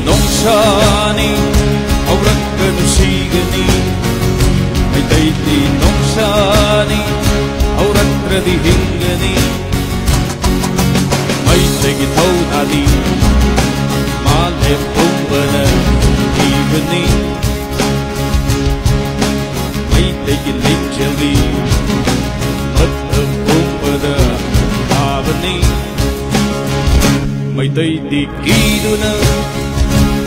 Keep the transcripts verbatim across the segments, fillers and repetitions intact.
ꯅꯣꯡꯁꯥꯅꯤ, ꯍꯧꯔꯛꯀꯅꯨ ꯁꯤꯒꯅꯤ꯫ ꯃꯩꯇꯩꯗꯤ ꯅꯣꯡꯁꯥꯅꯤ, ꯍꯧꯔꯛꯇ꯭ꯔꯗꯤ ꯍꯤꯡꯒꯅꯤ꯫ ꯃꯩꯇꯩꯒꯤ ꯊꯧꯅꯥꯗꯤ ꯃꯥꯂꯦꯝ ꯄꯨꯝꯕꯅ ꯏꯕꯅꯤ꯫ ꯃꯩꯇꯩꯒꯤ ꯂꯤꯡꯖꯦꯜꯗꯤ ꯃꯇꯝ ꯄꯨꯝꯕꯗ ꯊꯥꯕꯅꯤ꯫ ꯃꯩꯇꯩꯗꯤ ꯀꯤꯗꯨꯅ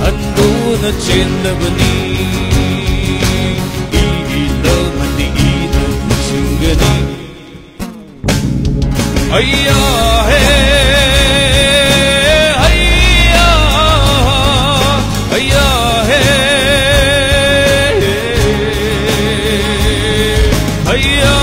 ꯍꯟꯗꯨꯅ ꯆꯦꯟꯗꯕꯅꯤ꯫ ꯏꯒꯤ ꯂꯃꯟꯗꯤ ꯏꯅ ꯁꯤꯡꯒꯅꯤ꯫ ꯑꯌꯥ ꯍꯦ, ꯑꯌꯥ, ꯑꯌꯥ ꯍꯦ, ꯑꯌꯥ꯫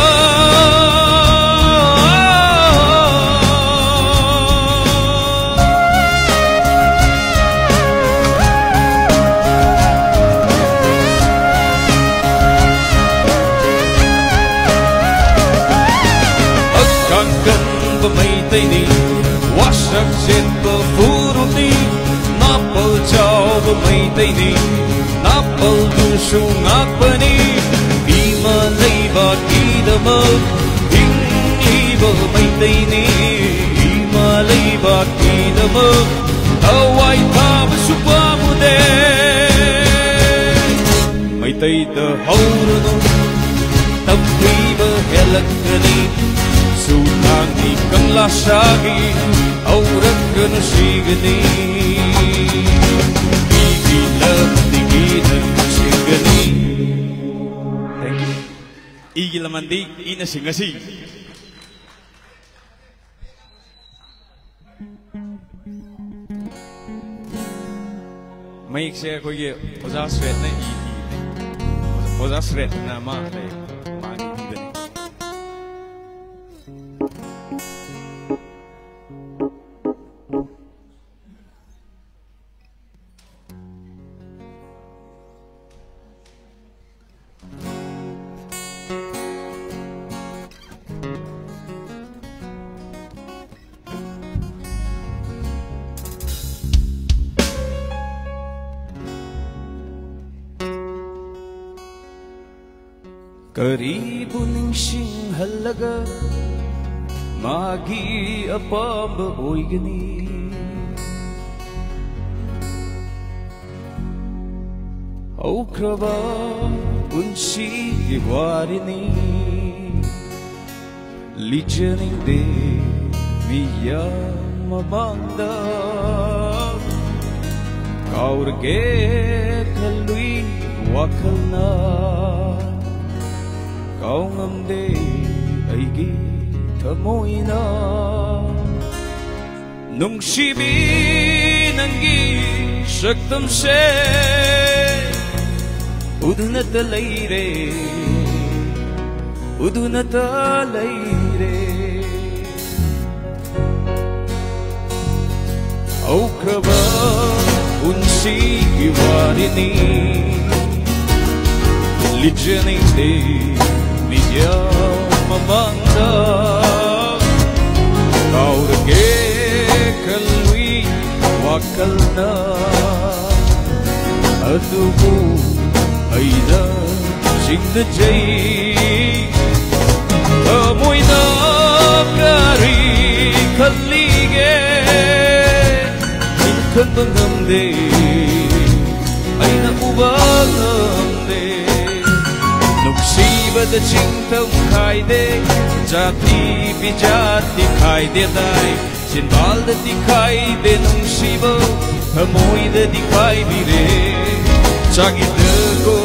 ꯍꯛꯆꯥꯡ ꯀꯟꯕ ꯃꯩꯇꯩꯅꯤ, ꯋꯥꯁꯛ ꯆꯦꯟꯕ ꯐꯨꯔꯨꯞꯅꯤ, ꯅꯥꯄꯜ ꯆꯥꯎꯕ ꯃꯩꯇꯩꯅꯤ, ꯅꯥꯄꯜꯗꯨꯁꯨ ꯉꯥꯛꯄꯅꯤ꯫ ꯏꯃꯥ ꯂꯩꯕꯥꯛꯀꯤꯗꯃꯛ ꯍꯤꯡꯂꯤꯕ ꯃꯩꯇꯩꯅꯤ, ꯏꯃꯥ ꯂꯩꯕꯥꯛꯀꯤꯗꯃꯛ ꯊꯋꯥꯏ ꯊꯥꯕꯁꯨ ꯄꯥꯝꯃꯨꯗꯦ꯫ ꯃꯩꯇꯩꯗ ꯍꯧꯔꯅꯨ, ꯇꯝꯕꯤꯕ ꯍꯦꯜꯂꯛꯀꯅꯤ꯫ ꯁꯨꯊꯥꯡꯒꯤ ꯀꯪꯂꯥ ꯁꯥꯒꯤ ꯍꯧꯔꯛꯀꯅꯨ ꯁꯤꯒꯅꯤ꯫ ꯃꯤꯒꯤ ꯂꯝꯗꯒꯤꯅ ꯁꯤꯒꯅꯤ꯫ Thank you. ꯏꯒꯤ ꯂꯃꯟꯗꯤ ꯏꯅ ꯁꯤꯡꯉꯁꯤ꯫ ꯃꯌꯦꯛꯁꯦ ꯑꯩꯈꯣꯏꯒꯤ ꯑꯣꯖꯥ ꯁꯨꯔꯦꯠꯅ ꯏꯈꯤꯕꯅꯦ꯫ ꯑꯣꯖꯥ ꯁꯨꯔꯦꯠꯅ ꯑꯃ ꯂꯩ, ꯃꯥꯅ ꯏꯕꯅꯦ꯫ ꯀꯔꯤꯕꯨ ꯅꯤꯡꯁꯤꯡꯍꯜꯂꯒ ꯃꯥꯒꯤ ꯑꯄꯥꯝꯕ ꯑꯣꯏꯒꯅꯤ? ꯍꯧꯈ꯭ꯔꯕ ꯄꯨꯟꯁꯤꯒꯤ ꯋꯥꯔꯤꯅꯤ, ꯂꯤꯖꯅꯤꯡꯗꯦ ꯃꯤꯌꯥꯝ ꯃꯃꯥꯡꯗ꯫ ꯀꯥꯎꯔꯒꯦ ꯈꯜꯂꯨꯏ ꯋꯥꯈꯜꯅ, ꯀꯥꯎꯉꯝꯗꯦ ꯑꯩꯒꯤ ꯊꯃꯣꯏꯅ꯫ ꯅꯨꯡꯁꯤꯕꯤ, ꯅꯪꯒꯤ ꯁꯛꯇꯝꯁꯦ ꯎꯗꯨꯅꯇ ꯂꯩꯔꯦ, ꯎꯗꯨꯅꯇ ꯂꯩꯔꯦ꯫ ꯍꯧꯈ꯭ꯔꯕ ꯄꯨꯟꯁꯤꯒꯤ ꯋꯥꯔꯤꯅꯤ, ꯂꯤꯖꯅꯤꯡꯗꯦ ꯃꯤꯌꯥꯝ ꯃꯃꯥꯡꯗ꯫ ꯀꯥꯎꯔꯒꯦ ꯈꯜꯂꯨꯏ ꯋꯥꯈꯜꯅ, ꯑꯗꯨꯕꯨ ꯑꯩꯅ ꯆꯤꯡꯅꯖꯩ꯫ ꯊꯃꯣꯏꯅ ꯀꯔꯤ ꯈꯜꯂꯤꯒꯦ? ꯑꯩꯅ ꯈꯟꯕ ꯉꯝꯗꯦ, ꯑꯩꯅ ꯎꯕ ꯉꯝꯗꯦ꯫ ꯅꯨꯡꯁꯤꯕꯗ ꯆꯤꯡꯊꯝ ꯈꯥꯏꯗꯦ, ꯖꯥꯇꯤ ꯕꯤꯖꯥꯇꯤ ꯈꯥꯏꯗꯦ ꯗꯥꯏ꯫ ꯆꯤꯟꯕꯥꯜꯗꯗꯤ ꯈꯥꯏꯗꯦ ꯅꯨꯡꯁꯤꯕ, ꯊꯃꯣꯏꯗꯗꯤ ꯈꯥꯏꯕꯤꯔꯦ꯫ ꯆꯥꯈꯤꯗ꯭ꯔꯀꯣ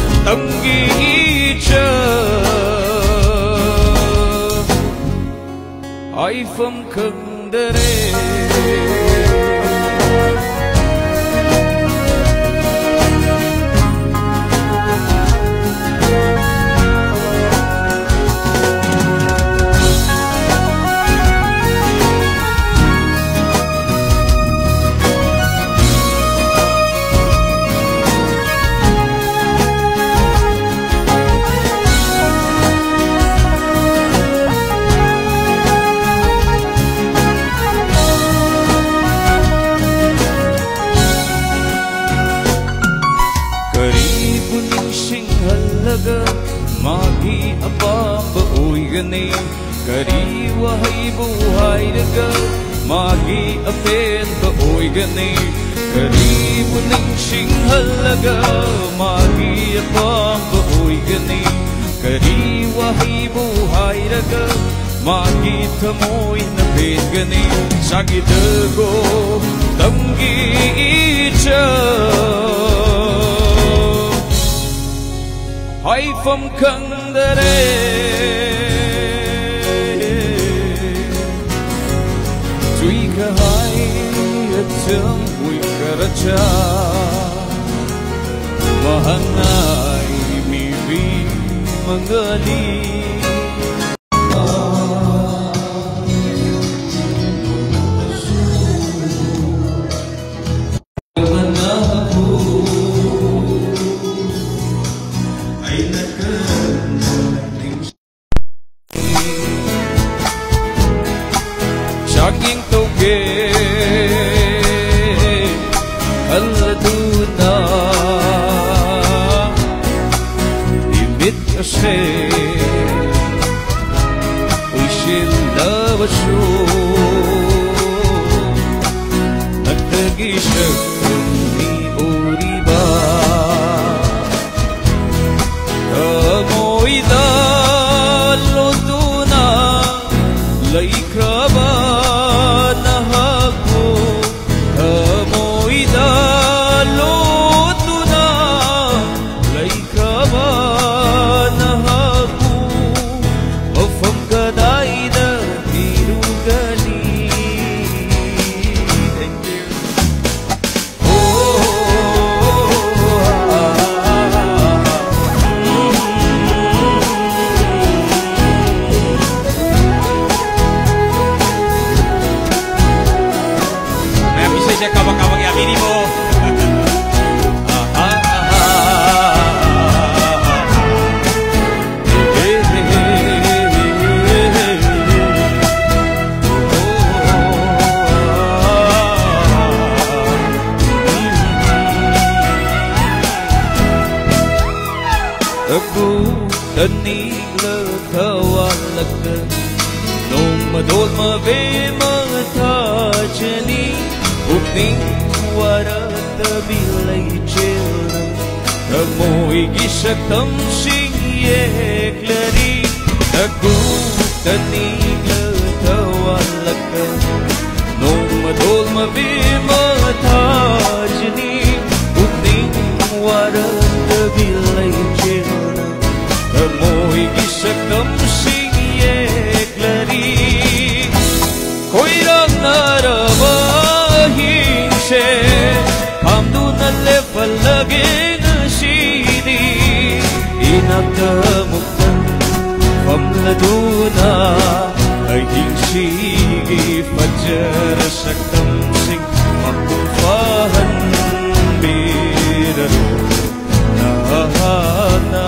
ꯃꯇꯝꯒꯤ ꯏꯆꯠ, ꯍꯥꯏꯐꯝ ꯈꯪꯗꯔꯦ꯫ ꯑꯣꯏꯒꯅꯤ? ꯀꯔꯤ ꯋꯥꯍꯩꯕꯨ ꯍꯥꯏꯔꯒ ꯃꯥꯒꯤ ꯑꯄꯦꯟꯕ ꯑꯣꯏꯒꯅꯤ? ꯀꯔꯤꯕꯨ ꯅꯤꯡꯁꯤꯡꯍꯜꯂꯒ ꯃꯥꯒꯤ ꯑꯄꯥꯝꯕ ꯑꯣꯏꯒꯅꯤ? ꯀꯔꯤ ꯋꯥꯍꯩꯕꯨ ꯍꯥꯏꯔꯒ ꯃꯥꯒꯤ ꯊꯃꯣꯏꯅ ꯄꯦꯟꯒꯅꯤ? ꯆꯥꯈꯤꯗꯒꯣ ꯇꯝꯒꯤ ꯏꯆꯜ, ꯍꯥꯏꯐꯝ ꯈꯪꯗꯔꯦ꯫ ꯆꯨꯏꯈ ꯍꯥꯏ ꯑꯆꯝ ꯎꯏꯈꯔꯆꯥ ꯃꯍꯉꯥꯏ ꯃꯤꯕꯤ ꯃꯪꯒꯂꯤ꯫ ꯆꯥꯛꯌꯦꯡ ꯇꯧꯒꯦ ꯈꯜꯂꯗꯨꯅ ꯏꯃꯤꯠ ꯑꯁꯦ ꯎꯏꯁꯤꯜꯂꯕꯁꯨ ꯅꯪꯒꯤ ꯁꯛꯇꯝ ꯎꯔꯤꯕ ꯊꯃꯣꯏꯗ ꯂꯣꯠꯇꯨꯅ ꯂꯩꯈ꯭ꯔꯕ ꯅꯍꯥꯛꯄꯨ, ꯊꯃꯣꯏꯗ ꯂꯣꯠꯇꯨꯅ ꯂꯩꯈ꯭ꯔꯕ ꯅꯍꯥꯛꯄꯨ ꯃꯐꯝ ꯀꯗꯥꯏꯗ ꯊꯤꯔꯨꯒꯅꯤ? Thank you. Maya bisa siya kabang-kabang ya, mini mo. Aku tani le ꯅꯣꯡꯃꯗꯣꯜ ꯃꯕꯦꯝꯃ ꯊꯥꯖꯅꯤ, ꯄꯨꯛꯅꯤꯡ ꯋꯥꯔꯛꯇꯕꯤ ꯂꯩꯆꯦꯜꯅ ꯊꯃꯣꯏꯒꯤ ꯁꯛꯇꯝꯁꯤꯡ ꯌꯦꯛꯂꯔꯤ꯫ ꯅꯀꯨꯞꯇ ꯅꯤꯛꯂ ꯊꯋꯥꯜꯂꯛꯀ ꯅꯣꯡꯃꯗꯣꯜ ꯃꯕꯦꯝꯃ ꯊꯥꯖꯅꯤ, ꯄꯨꯛꯅꯤꯡ ꯋꯥꯔꯛꯇꯕꯤ ꯂꯩꯆꯦꯜꯅ ꯊꯃꯣꯏꯒꯤ ꯁꯛꯇꯝꯁꯤꯡ ꯌꯦꯛꯂꯔꯤ꯫ ꯈꯣꯏꯔꯥꯡꯅꯔꯕ ꯑꯍꯤꯡꯁꯦ ꯈꯥꯝꯗꯨꯅ ꯂꯦꯞꯍꯜꯂꯒꯦ ꯉꯁꯤꯗꯤ꯫ ꯏꯅꯥꯛꯇ ꯑꯃꯨꯛꯇꯪ ꯐꯝꯂꯗꯨꯅ ꯑꯍꯤꯡꯁꯤꯒꯤ ꯐꯖꯔ ꯁꯛꯇꯝꯁꯤꯡ ꯃꯄꯨꯡ ꯐꯥꯍꯟꯕꯤꯔꯔꯣ ꯅꯍꯥꯛꯅ꯫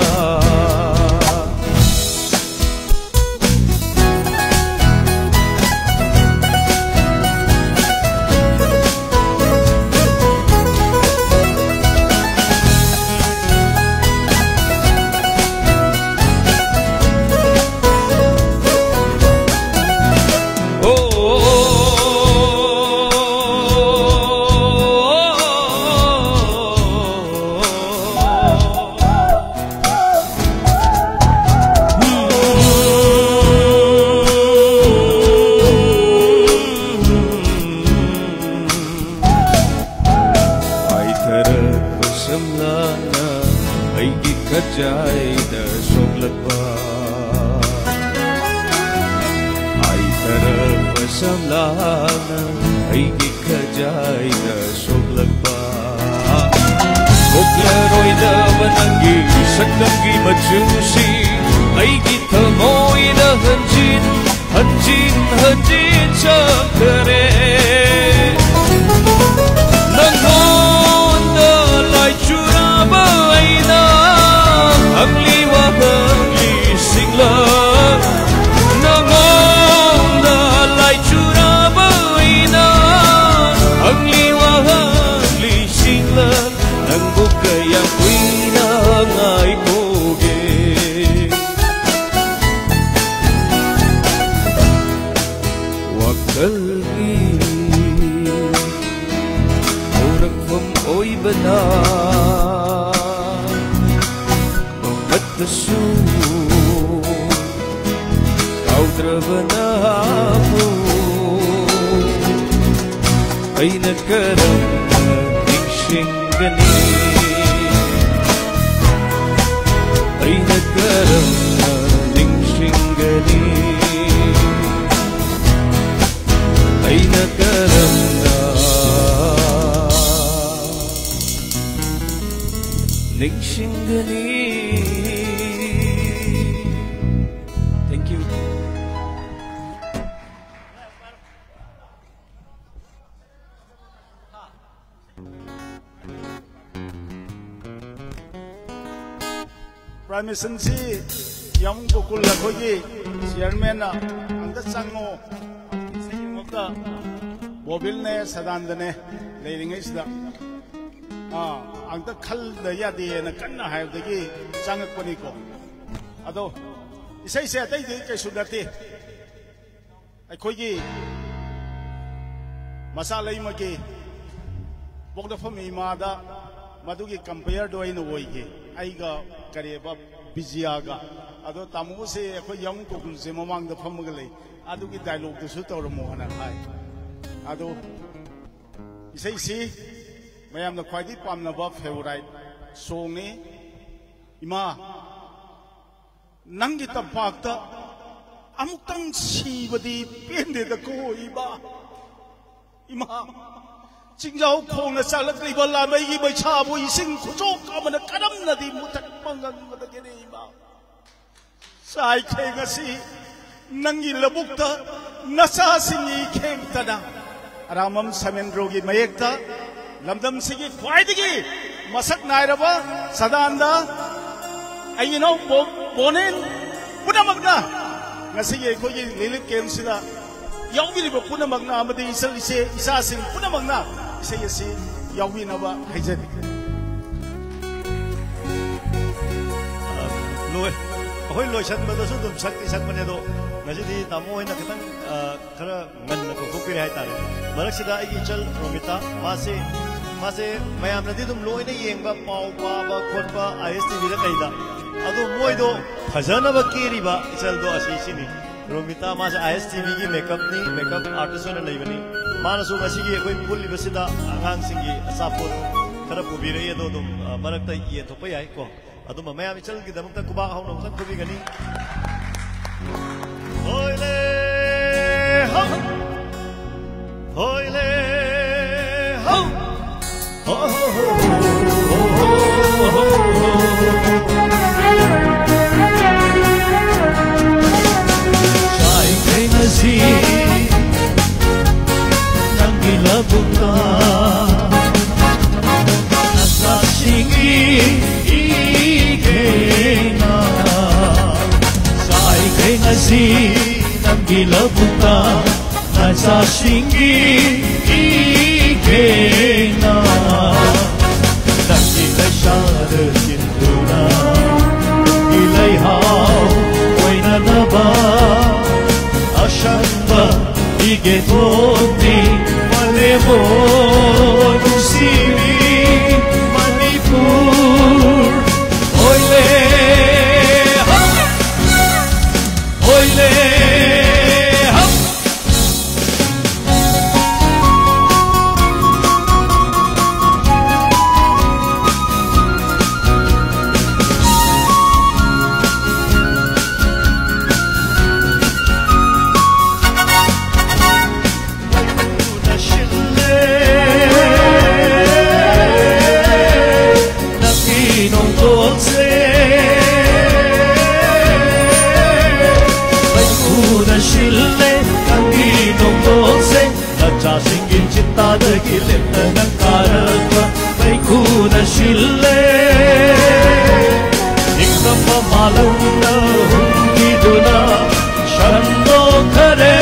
ꯍꯥꯏꯊꯔꯛꯄ ꯁꯝꯂꯥꯅ ꯑꯩꯒꯤ ꯈꯖꯥꯏꯗ ꯁꯣꯛꯂꯛꯄ꯫ ꯍꯥꯏꯊꯔꯛꯄ ꯁꯝꯂꯥꯅ ꯑꯩꯒꯤ ꯈꯖꯥꯏꯗ ꯁꯣꯛꯂꯛꯄ꯫ ꯊꯣꯛꯂꯔꯣꯏꯗꯕ ꯅꯪꯒꯤ ꯁꯛꯇꯝꯒꯤ ꯃꯆꯨꯁꯤ ꯑꯩꯒꯤ ꯊꯃꯣꯏꯗ ꯍꯟꯖꯤꯟ ꯍꯟꯖꯤꯟ ꯍꯟꯖꯤꯟ ꯆꯪꯈꯔꯦ꯫ ꯅꯪꯉꯣꯟꯗ ꯂꯥꯏꯆꯨꯔꯕ ꯑꯩꯅ ꯍꯪꯂꯤ ꯋꯥꯍꯪꯂꯤꯁꯤꯡꯂ? ꯅꯪꯉꯣꯟꯗ ꯂꯥꯏꯆꯨꯔꯕ ꯑꯩꯅ ꯍꯪꯂꯤ ꯋꯥꯍꯪꯂꯤꯁꯤꯡꯂ? ꯅꯪꯕꯨ ꯀꯌꯥꯝ ꯀꯨꯏꯅ ꯉꯥꯏꯈꯣꯒꯦ? ꯅꯣꯡꯃꯇꯁꯨ ꯀꯥꯎꯗ꯭ꯔꯕ ꯅꯪꯕꯨ ꯑꯩꯅ ꯀꯔꯝꯅ ꯅꯤꯡꯁꯤꯡꯒꯅꯤ? ꯑꯩꯅ ꯀꯔꯝꯅ ꯅꯤꯡꯁꯤꯡꯒꯅꯤ? ꯑꯩꯅ ꯀꯔꯝꯅ ꯅꯤꯡꯁꯤꯡꯒꯅꯤ? Thank you. Prime Minister ꯁꯤ ꯌꯥꯝ ꯒꯣꯀꯨꯜ ꯑꯩꯈꯣꯏꯒꯤ chairman ꯅ ꯑꯝꯇ ꯆꯪꯉꯣ꯫ ꯏꯁꯩꯃꯛꯇ ꯕꯣꯕꯤꯜꯅꯦ ꯁꯗꯥꯟꯗꯅꯦ ꯂꯩꯔꯤꯉꯩꯁꯤꯗ, ꯑꯥ, ꯑꯝꯇ ꯈꯜꯗ ꯌꯥꯗꯦꯅ ꯀꯟꯅ ꯍꯥꯏꯕꯗꯒꯤ ꯆꯪꯉꯛꯄꯅꯤꯀꯣ꯫ ꯑꯗꯣ ꯏꯁꯩꯁꯦ ꯑꯇꯩꯗꯤ ꯀꯩꯁꯨ ꯅꯠꯇꯦ꯫ ꯑꯩꯈꯣꯏꯒꯤ ꯃꯆꯥ ꯂꯩꯃꯒꯤ ꯄꯣꯛꯅꯐꯝ ꯏꯃꯥꯗ ꯃꯗꯨꯒꯤ compare ꯗꯣ ꯑꯩꯅ ꯑꯣꯏꯈꯤ꯫ ꯑꯩꯒ ꯀꯔꯤꯕ ꯕꯤꯖꯤꯌꯥꯒ꯫ ꯑꯗꯣ ꯇꯥꯃꯣꯁꯦ ꯑꯩꯈꯣꯏ ꯌꯥꯝ ꯀꯣꯀꯨꯜꯁꯦ ꯃꯃꯥꯡꯗ ꯐꯝꯃꯒ ꯂꯩ꯫ ꯑꯗꯨꯒꯤ dialogue ꯗꯨꯁꯨ ꯇꯧꯔꯝꯃꯣ ꯍꯥꯏꯅ ꯍꯥꯏ꯫ ꯑꯗꯣ ꯏꯁꯩꯁꯤ ꯃꯌꯥꯝꯅ ꯈ꯭ꯋꯥꯏꯗꯒꯤ ꯄꯥꯝꯅꯕ favourite song ꯅꯤ꯫ ꯏꯃꯥ, ꯅꯪꯒꯤ ꯇꯝꯄꯥꯛꯇ ꯑꯃꯨꯛꯇꯪ ꯁꯤꯕꯗꯤ ꯄꯦꯟꯗꯦꯗꯀꯣ ꯏꯃꯥ꯫ ꯏꯃꯥ, ꯆꯤꯡꯖꯥꯎ ꯈꯣꯡꯅ ꯆꯥꯂꯛꯂꯤꯕ ꯂꯥꯃꯩꯒꯤ ꯃꯩꯁꯥꯕꯨ ꯏꯁꯤꯡ ꯈꯨꯆꯣꯛ ꯑꯃꯅ ꯀꯔꯝꯅꯗꯤ ꯃꯨꯊꯠꯄ ꯉꯝꯒꯗꯒꯦꯅꯦ ꯏꯃꯥ? ꯆꯥꯏꯈꯦ ꯉꯁꯤ ꯅꯪꯒꯤ ꯂꯧꯕꯨꯛꯇ ꯅꯆꯥꯁꯤꯡꯒꯤ ꯏꯈꯦꯡꯇꯅ꯫ ꯑꯔꯥꯝꯕꯝ ꯁꯃꯦꯟꯗ꯭ꯔꯣꯒꯤ ꯃꯌꯦꯛꯇ ꯂꯝꯗꯝꯁꯤꯒꯤ ꯈ꯭ꯋꯥꯏꯗꯒꯤ ꯃꯁꯛ ꯅꯥꯏꯔꯕ ꯁꯗꯥꯟꯗ, ꯑꯩꯒꯤ ꯏꯅꯥꯎ ꯕꯣ-, ꯕꯣꯅꯦꯟ ꯄꯨꯝꯅꯃꯛꯅ ꯉꯁꯤꯒꯤ ꯑꯩꯈꯣꯏꯒꯤ relief camp ꯁꯤꯗ ꯌꯥꯎꯕꯤꯔꯤꯕ ꯄꯨꯝꯅꯃꯛꯅ ꯑꯃꯗꯤ ꯏꯆꯜ ꯏꯆꯦ ꯏꯆꯥꯁꯤꯡ ꯄꯨꯝꯅꯃꯛꯅ ꯏꯁꯩ ꯑꯁꯤ ꯌꯥꯎꯕꯤꯅꯕ ꯍꯥꯏꯖꯔꯤ꯫ ꯑ, ꯂꯣꯏ-, ꯑꯩꯈꯣꯏ ꯂꯣꯏꯁꯟꯕꯗꯁꯨ ꯑꯗꯨꯝ ꯁꯛꯇꯤ ꯁꯛꯄꯅꯦ, ꯑꯗꯣ ꯉꯁꯤꯗꯤ ꯇꯥꯃꯣ ꯍꯣꯏꯅ ꯈꯤꯇꯪ, ꯑ, ꯈꯔ ꯉꯟꯅ ꯀꯧꯊꯣꯛꯄꯤꯔꯦ ꯍꯥꯏꯇꯥꯔꯦ꯫ ꯃꯔꯛꯁꯤꯗ ꯑꯩꯒꯤ ꯏꯆꯜ ꯔꯣꯃꯤꯇꯥ, ꯃꯥꯁꯦ ꯃꯥꯁꯦ ꯃꯌꯥꯝꯅꯗꯤ ꯑꯗꯨꯝ ꯂꯣꯏꯅ ꯌꯦꯡꯕ, ꯄꯥꯎ ꯄꯥꯕ ꯈꯣꯠꯄ ꯑꯥꯏ ꯑꯦꯁ ꯇꯤ ꯚꯤꯗ ꯀꯩꯗ꯫ ꯑꯗꯣ ꯃꯣꯏꯗꯣ ꯐꯖꯅꯕ ꯀꯦꯔꯤꯕ ꯏꯆꯜꯗꯣ ꯑꯁꯤ ꯁꯤꯅꯤ꯫ ꯔꯣꯃꯤꯇꯥ, ꯃꯥꯁꯦ ꯑꯥꯏ ꯑꯦꯁ ꯇꯤ ꯚꯤꯒꯤ ꯃꯦꯀꯞꯅꯤ, ꯃꯦꯀꯞ ꯑꯥꯔꯇꯤꯁ ꯑꯣꯏꯅ ꯂꯩꯕꯅꯤ꯫ ꯃꯥꯅꯁꯨ ꯉꯁꯤꯒꯤ ꯑꯩꯈꯣꯏ ꯄꯨꯜꯂꯤꯕꯁꯤꯗ ꯑꯉꯥꯡꯁꯤꯡꯒꯤ ꯑꯆꯥꯄꯣꯠ ꯈꯔ ꯄꯨꯕꯤꯔꯛꯏ꯫ ꯑꯗꯣ ꯑꯗꯨꯝ, ꯑ, ꯃꯔꯛꯇ ꯌꯦꯟꯊꯣꯛꯄ ꯌꯥꯏꯀꯣ꯫ ꯑꯗꯨꯝꯕ ꯃꯌꯥꯝ ꯏꯆꯜꯒꯤꯗꯃꯛꯇ ꯈꯨꯕꯥꯛ ꯍꯧꯅ ꯑꯃꯨꯛꯇꯪ ꯈꯨꯕꯤꯒꯅꯤ꯫ ꯍꯣꯏꯂꯦ ꯍꯝ! ꯍꯣꯏꯂꯦ ꯍꯝ! ꯍꯣ, ꯍꯣ, ꯍꯣ, ꯍꯣ꯫ ꯆꯥꯏꯈ꯭ꯔꯦ ꯉꯁꯤ ꯅꯪꯒꯤ ꯂꯧꯕꯨꯛꯇ ꯅꯆꯥꯁꯤꯡꯒꯤ ꯏꯀꯦꯅ꯫ ꯆꯥꯏꯈ꯭ꯔꯦ ꯉꯁꯤ ꯅꯪꯒꯤ ꯂꯧꯕꯨꯛꯇ ꯅꯆꯥꯁꯤꯡꯒꯤ ꯏꯀꯦꯅ꯫ ꯅꯪꯒꯤ ꯂꯩꯁꯥꯗ ꯆꯤꯟꯗꯨꯅ ꯅꯪꯒꯤ ꯂꯩꯍꯥꯎ ꯑꯣꯏꯅꯅꯕ ꯑꯁꯪꯕ ꯏꯒꯦ ꯊꯣꯛꯅꯤ ꯃꯥꯂꯦꯝ ꯅꯨꯡꯁꯤꯕꯤ ꯃꯅꯤꯄꯨꯔ꯫ ꯍꯣꯏꯂꯦ ꯍꯝ! ꯍꯣꯏꯂꯦ ꯍꯝ! ꯅꯪꯒꯤ ꯅꯣꯡꯄꯣꯛꯁꯦ ꯃꯩꯈꯨꯅ ꯁꯤꯜꯂꯦ, ꯅꯪꯒꯤ ꯅꯣꯡꯄꯣꯛꯁꯦ ꯅꯆꯥꯁꯤꯡꯒꯤ ꯆꯤꯠꯇꯥꯗꯒꯤ ꯂꯦꯞꯇꯅ ꯀꯥꯔꯛꯄ ꯃꯩꯈꯨꯅ ꯁꯤꯜꯂꯦ꯫ ꯏꯪꯂꯝꯕ ꯃꯥꯂꯪꯗ ꯍꯨꯝꯈꯤꯗꯨꯅ ꯁꯟꯗꯣꯛꯈꯔꯦ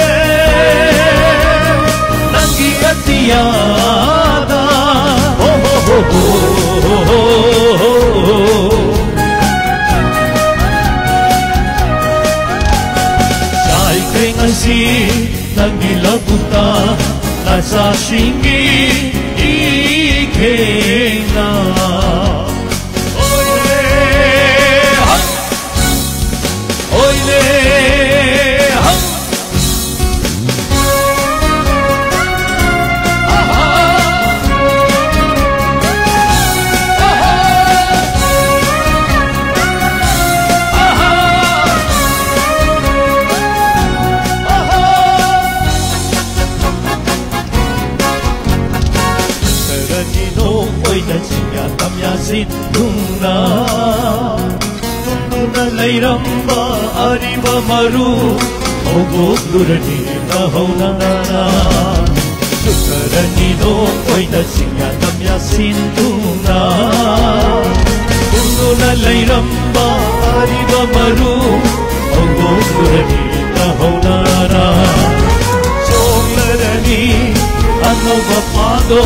ꯅꯪꯒꯤ ꯑꯇꯤꯌꯥꯗ꯫ ꯍꯣ, ꯍꯣ, ꯍꯣ, ꯍꯣ꯫ ꯆꯥꯏꯈ꯭ꯔꯦ ꯉꯁꯤ ꯅꯪꯒꯤ ꯂꯧꯕꯨꯛꯇ ꯅꯆꯥꯁꯤꯡꯒꯤ ꯏ ꯍꯦꯡꯅ꯫ ꯑꯣꯏꯔꯦ ꯍꯛ, ꯑꯣꯏꯔꯦ ꯍꯛ꯫ ꯀꯔꯤꯅꯣ ꯑꯣꯏꯅ ꯆꯤꯡꯌꯥ ꯇꯝꯌꯥ ꯁꯤꯟꯗꯨꯅ ꯇꯨꯝꯗꯨꯅ ꯂꯩꯔꯝꯕ ꯑꯔꯤꯕ ꯃꯔꯨ ꯍꯧꯗꯣꯛꯂꯨꯔꯅꯤ ꯅꯧꯍꯧꯅꯅ꯫ ꯁꯨꯀꯔꯅꯤꯗꯣ ꯑꯣꯏꯅ ꯆꯤꯡꯌꯥ ꯇꯝꯌꯥ ꯁꯤꯟꯗꯨꯅ ꯇꯨꯝꯗꯨꯅ ꯂꯩꯔꯝꯕ ꯑꯔꯤꯕ ꯃꯔꯨ ꯍꯧꯗꯣꯛꯂꯨꯔꯅꯤ ꯅꯧꯍꯧꯅꯅ꯫ ꯆꯣꯡꯂꯔꯅꯤ ꯑꯅꯧꯕ ꯄꯥꯟꯗꯣ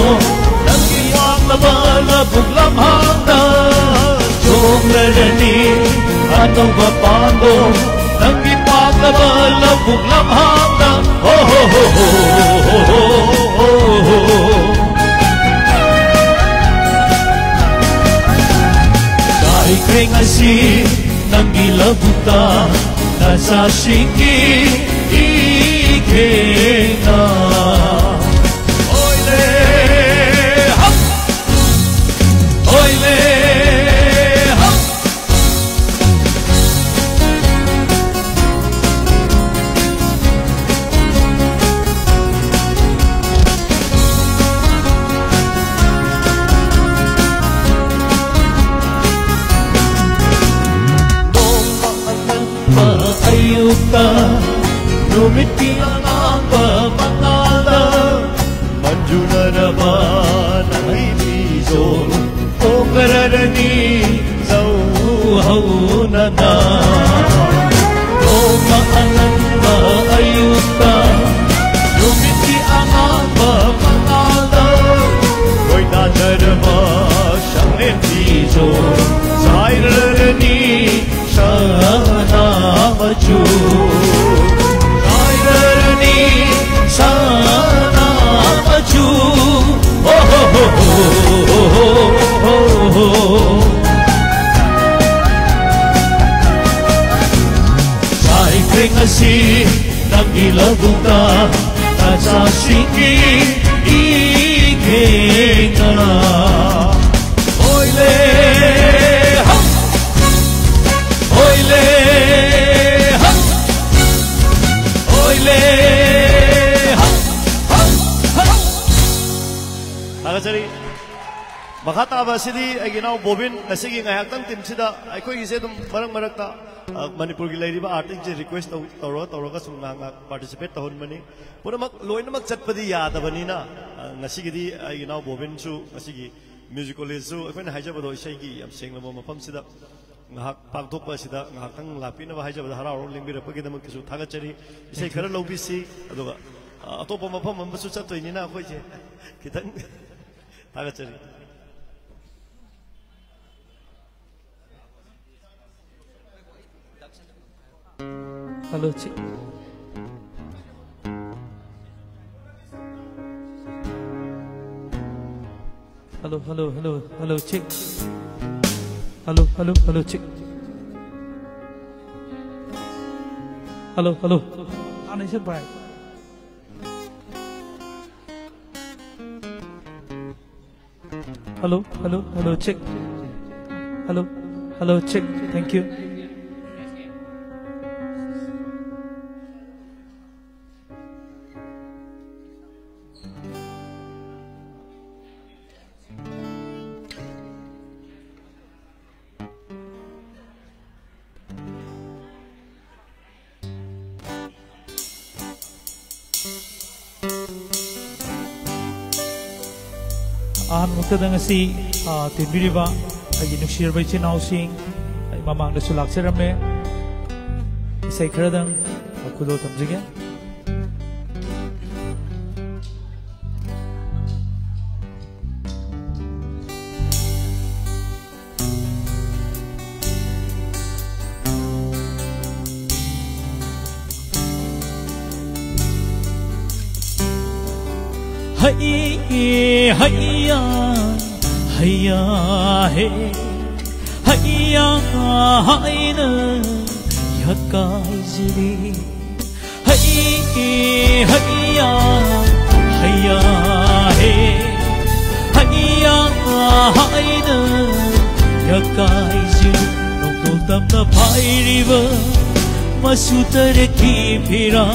ꯅꯪꯒꯤ ꯄꯥꯛꯂꯕ ꯂꯧꯕꯨꯛ ꯂꯝꯍꯥꯡꯗ꯫ ꯆꯣꯡꯂꯔꯅꯤ ꯑꯅꯧꯕ ꯄꯥꯟꯗꯣ ꯅꯪꯒꯤ ꯄꯥꯛꯂꯕ ꯂꯧꯕꯨꯛ ꯂꯝꯍꯥꯡꯗ꯫ ꯍꯣ ꯍꯣ ꯍꯣ ꯍꯣ꯫ ꯆꯥꯏꯈ꯭ꯔꯦ ꯉꯁꯤ ꯅꯪꯒꯤ ꯂꯧꯕꯨꯛꯇ ꯅꯆꯥꯁꯤꯡꯒꯤ ꯏꯈꯦꯅ꯫ ꯑꯣꯏꯂꯦ ꯍꯛ, ꯑꯣꯏꯂꯦ ꯍꯛ꯫ ꯅꯣꯡꯃ ꯑꯉꯟꯕ ꯑꯌꯨꯛꯇ ꯅꯨꯃꯤꯠꯀꯤ ꯑꯉꯥꯡꯕ ꯃꯉꯥꯜꯗ ꯃꯟꯖꯨꯅꯔꯕ ꯅꯍꯩꯕꯤꯖꯣ ꯄꯣꯛꯂꯔꯅꯤ ꯅꯧꯍꯧꯅꯅ꯫ ꯅꯣꯡꯃ ꯑꯉꯟꯕ ꯑꯌꯨꯛꯇ ꯅꯨꯃꯤꯠꯀꯤ ꯑꯉꯥꯡꯕ ꯃꯉꯥꯜꯗ ꯈꯣꯏꯗꯥꯖꯔꯕ ꯁꯪꯂꯦꯟꯕꯤꯖꯣ ꯆꯥꯏꯔꯔꯅꯤ ꯁꯅꯥ ꯃꯆꯨ꯫ ꯆꯥꯏꯔꯔꯅꯤ ꯁꯅꯥ ꯃꯆꯨ꯫ ꯍꯣ ꯍꯣ ꯍꯣ ꯍꯣ꯫ ꯇ ꯇꯆꯥꯁꯤꯡꯒꯤ ꯏꯈꯦꯡꯅ꯫ ꯍꯣꯏꯂꯦ ꯍ! ꯍꯣꯏꯂꯦ ꯍ! ꯍꯣꯏꯂꯦ ꯍ! ꯍ! ꯍ! ꯊꯥꯒꯠꯆꯔꯤ꯫ ꯃꯈꯥ ꯇꯥꯕ ꯑꯁꯤꯗꯤ ꯑꯩꯒꯤ ꯏꯅꯥꯎ ꯕꯣꯕꯤꯟ, ꯉꯁꯤꯒꯤ ꯉꯥꯏꯍꯥꯛꯇꯪ ꯇꯤꯝꯁꯤꯗ ꯑꯩꯈꯣꯏꯒꯤꯁꯦ ꯑꯗꯨꯝ ꯃꯔꯛ ꯃꯔꯛꯇ, ꯑ, ꯃꯅꯤꯄꯨꯔꯒꯤ ꯂꯩꯔꯤꯕ ꯑꯥꯔꯇꯤꯁꯁꯦ ꯔꯤꯀ꯭ꯋꯦꯁ ꯇꯧ-, ꯇꯧꯔꯒ, ꯇꯧꯔꯒ ꯁꯨꯝ ꯉꯥꯏꯍꯥꯛ ꯉꯥꯏꯍꯥꯛ ꯄꯥꯔꯇꯤꯁꯤꯄꯦꯠ ꯇꯧꯍꯟꯕꯅꯤ꯫ ꯄꯨꯝꯅꯃꯛ ꯂꯣꯏꯅꯃꯛ ꯆꯠꯄꯗꯤ ꯌꯥꯗꯕꯅꯤꯅ, ꯑ, ꯉꯁꯤꯒꯤꯗꯤ ꯑꯩꯒꯤ ꯏꯅꯥꯎ ꯕꯣꯕꯤꯟꯁꯨ ꯉꯁꯤꯒꯤ ꯃ꯭ꯌꯨꯖꯤꯛ ꯀꯣꯂꯦꯖꯁꯨ ꯑꯩꯈꯣꯏꯅ ꯍꯥꯏꯖꯕꯗꯣ ꯏꯁꯩꯒꯤ ꯌꯥꯝ ꯁꯦꯡꯂꯕ ꯃꯐꯝꯁꯤꯗ ꯉꯥꯏꯍꯥꯛ ꯄꯥꯡꯊꯣꯛꯄ ꯑꯁꯤꯗ ꯉꯥꯏꯍꯥꯛꯇꯪ ꯂꯥꯛꯄꯤꯅꯕ ꯍꯥꯏꯖꯕꯗ ꯍꯔꯥꯎ ꯍꯔꯥꯎ ꯂꯦꯡꯕꯤꯔꯛꯄꯒꯤꯗꯃꯛꯇꯁꯨ ꯊꯥꯒꯠꯆꯔꯤ꯫ ꯏꯁꯩ ꯈꯔ ꯂꯧꯕꯤꯁꯤ, ꯑꯗꯨꯒ, ꯑ, ꯑꯇꯣꯞꯄ ꯃꯐꯝ ꯑꯃꯁꯨ ꯆꯠꯇꯣꯏꯅꯤꯅ ꯑꯩꯈꯣꯏꯁꯦ ꯈꯤꯇꯪ ꯊꯥꯒꯠꯆꯔꯤ꯫ Hello, check. Hello, hello, hello, hello, check. Hello, hello, hello, check. Hello, hello. Hello, hello, hello, check. Hello, hello, check. Thank you. ꯑꯍꯥꯟꯕꯃꯛꯇꯗ ꯉꯁꯤ, ꯑ, ꯇꯤꯟꯕꯤꯔꯤꯕ ꯑꯩꯒꯤ ꯅꯨꯡꯁꯤꯔꯕ ꯏꯆꯤꯟ ꯏꯅꯥꯎꯁꯤꯡ, ꯑꯩ ꯃꯃꯥꯡꯗꯁꯨ ꯂꯥꯛꯆꯔꯝꯃꯦ꯫ ꯏꯁꯩ ꯈꯔꯗꯪ ꯈꯨꯗꯣꯜ ꯇꯝꯖꯒꯦ꯫ Haiye, haiya, haiya, he. Haiya, haina, yakaijiri. Hai ꯍꯩꯌꯥ, ꯍꯩꯌꯥ, ꯍꯦ, ꯍꯩꯌꯥ ꯍꯥꯏꯅ ꯌꯥꯀꯥꯏꯖꯔꯤ꯫ ꯅꯣꯡꯄꯣꯛ ꯇꯝꯅ ꯄꯥꯏꯔꯤꯕ ꯃꯆꯨ ꯇꯔꯦꯠꯀꯤ ꯐꯤꯔꯥ,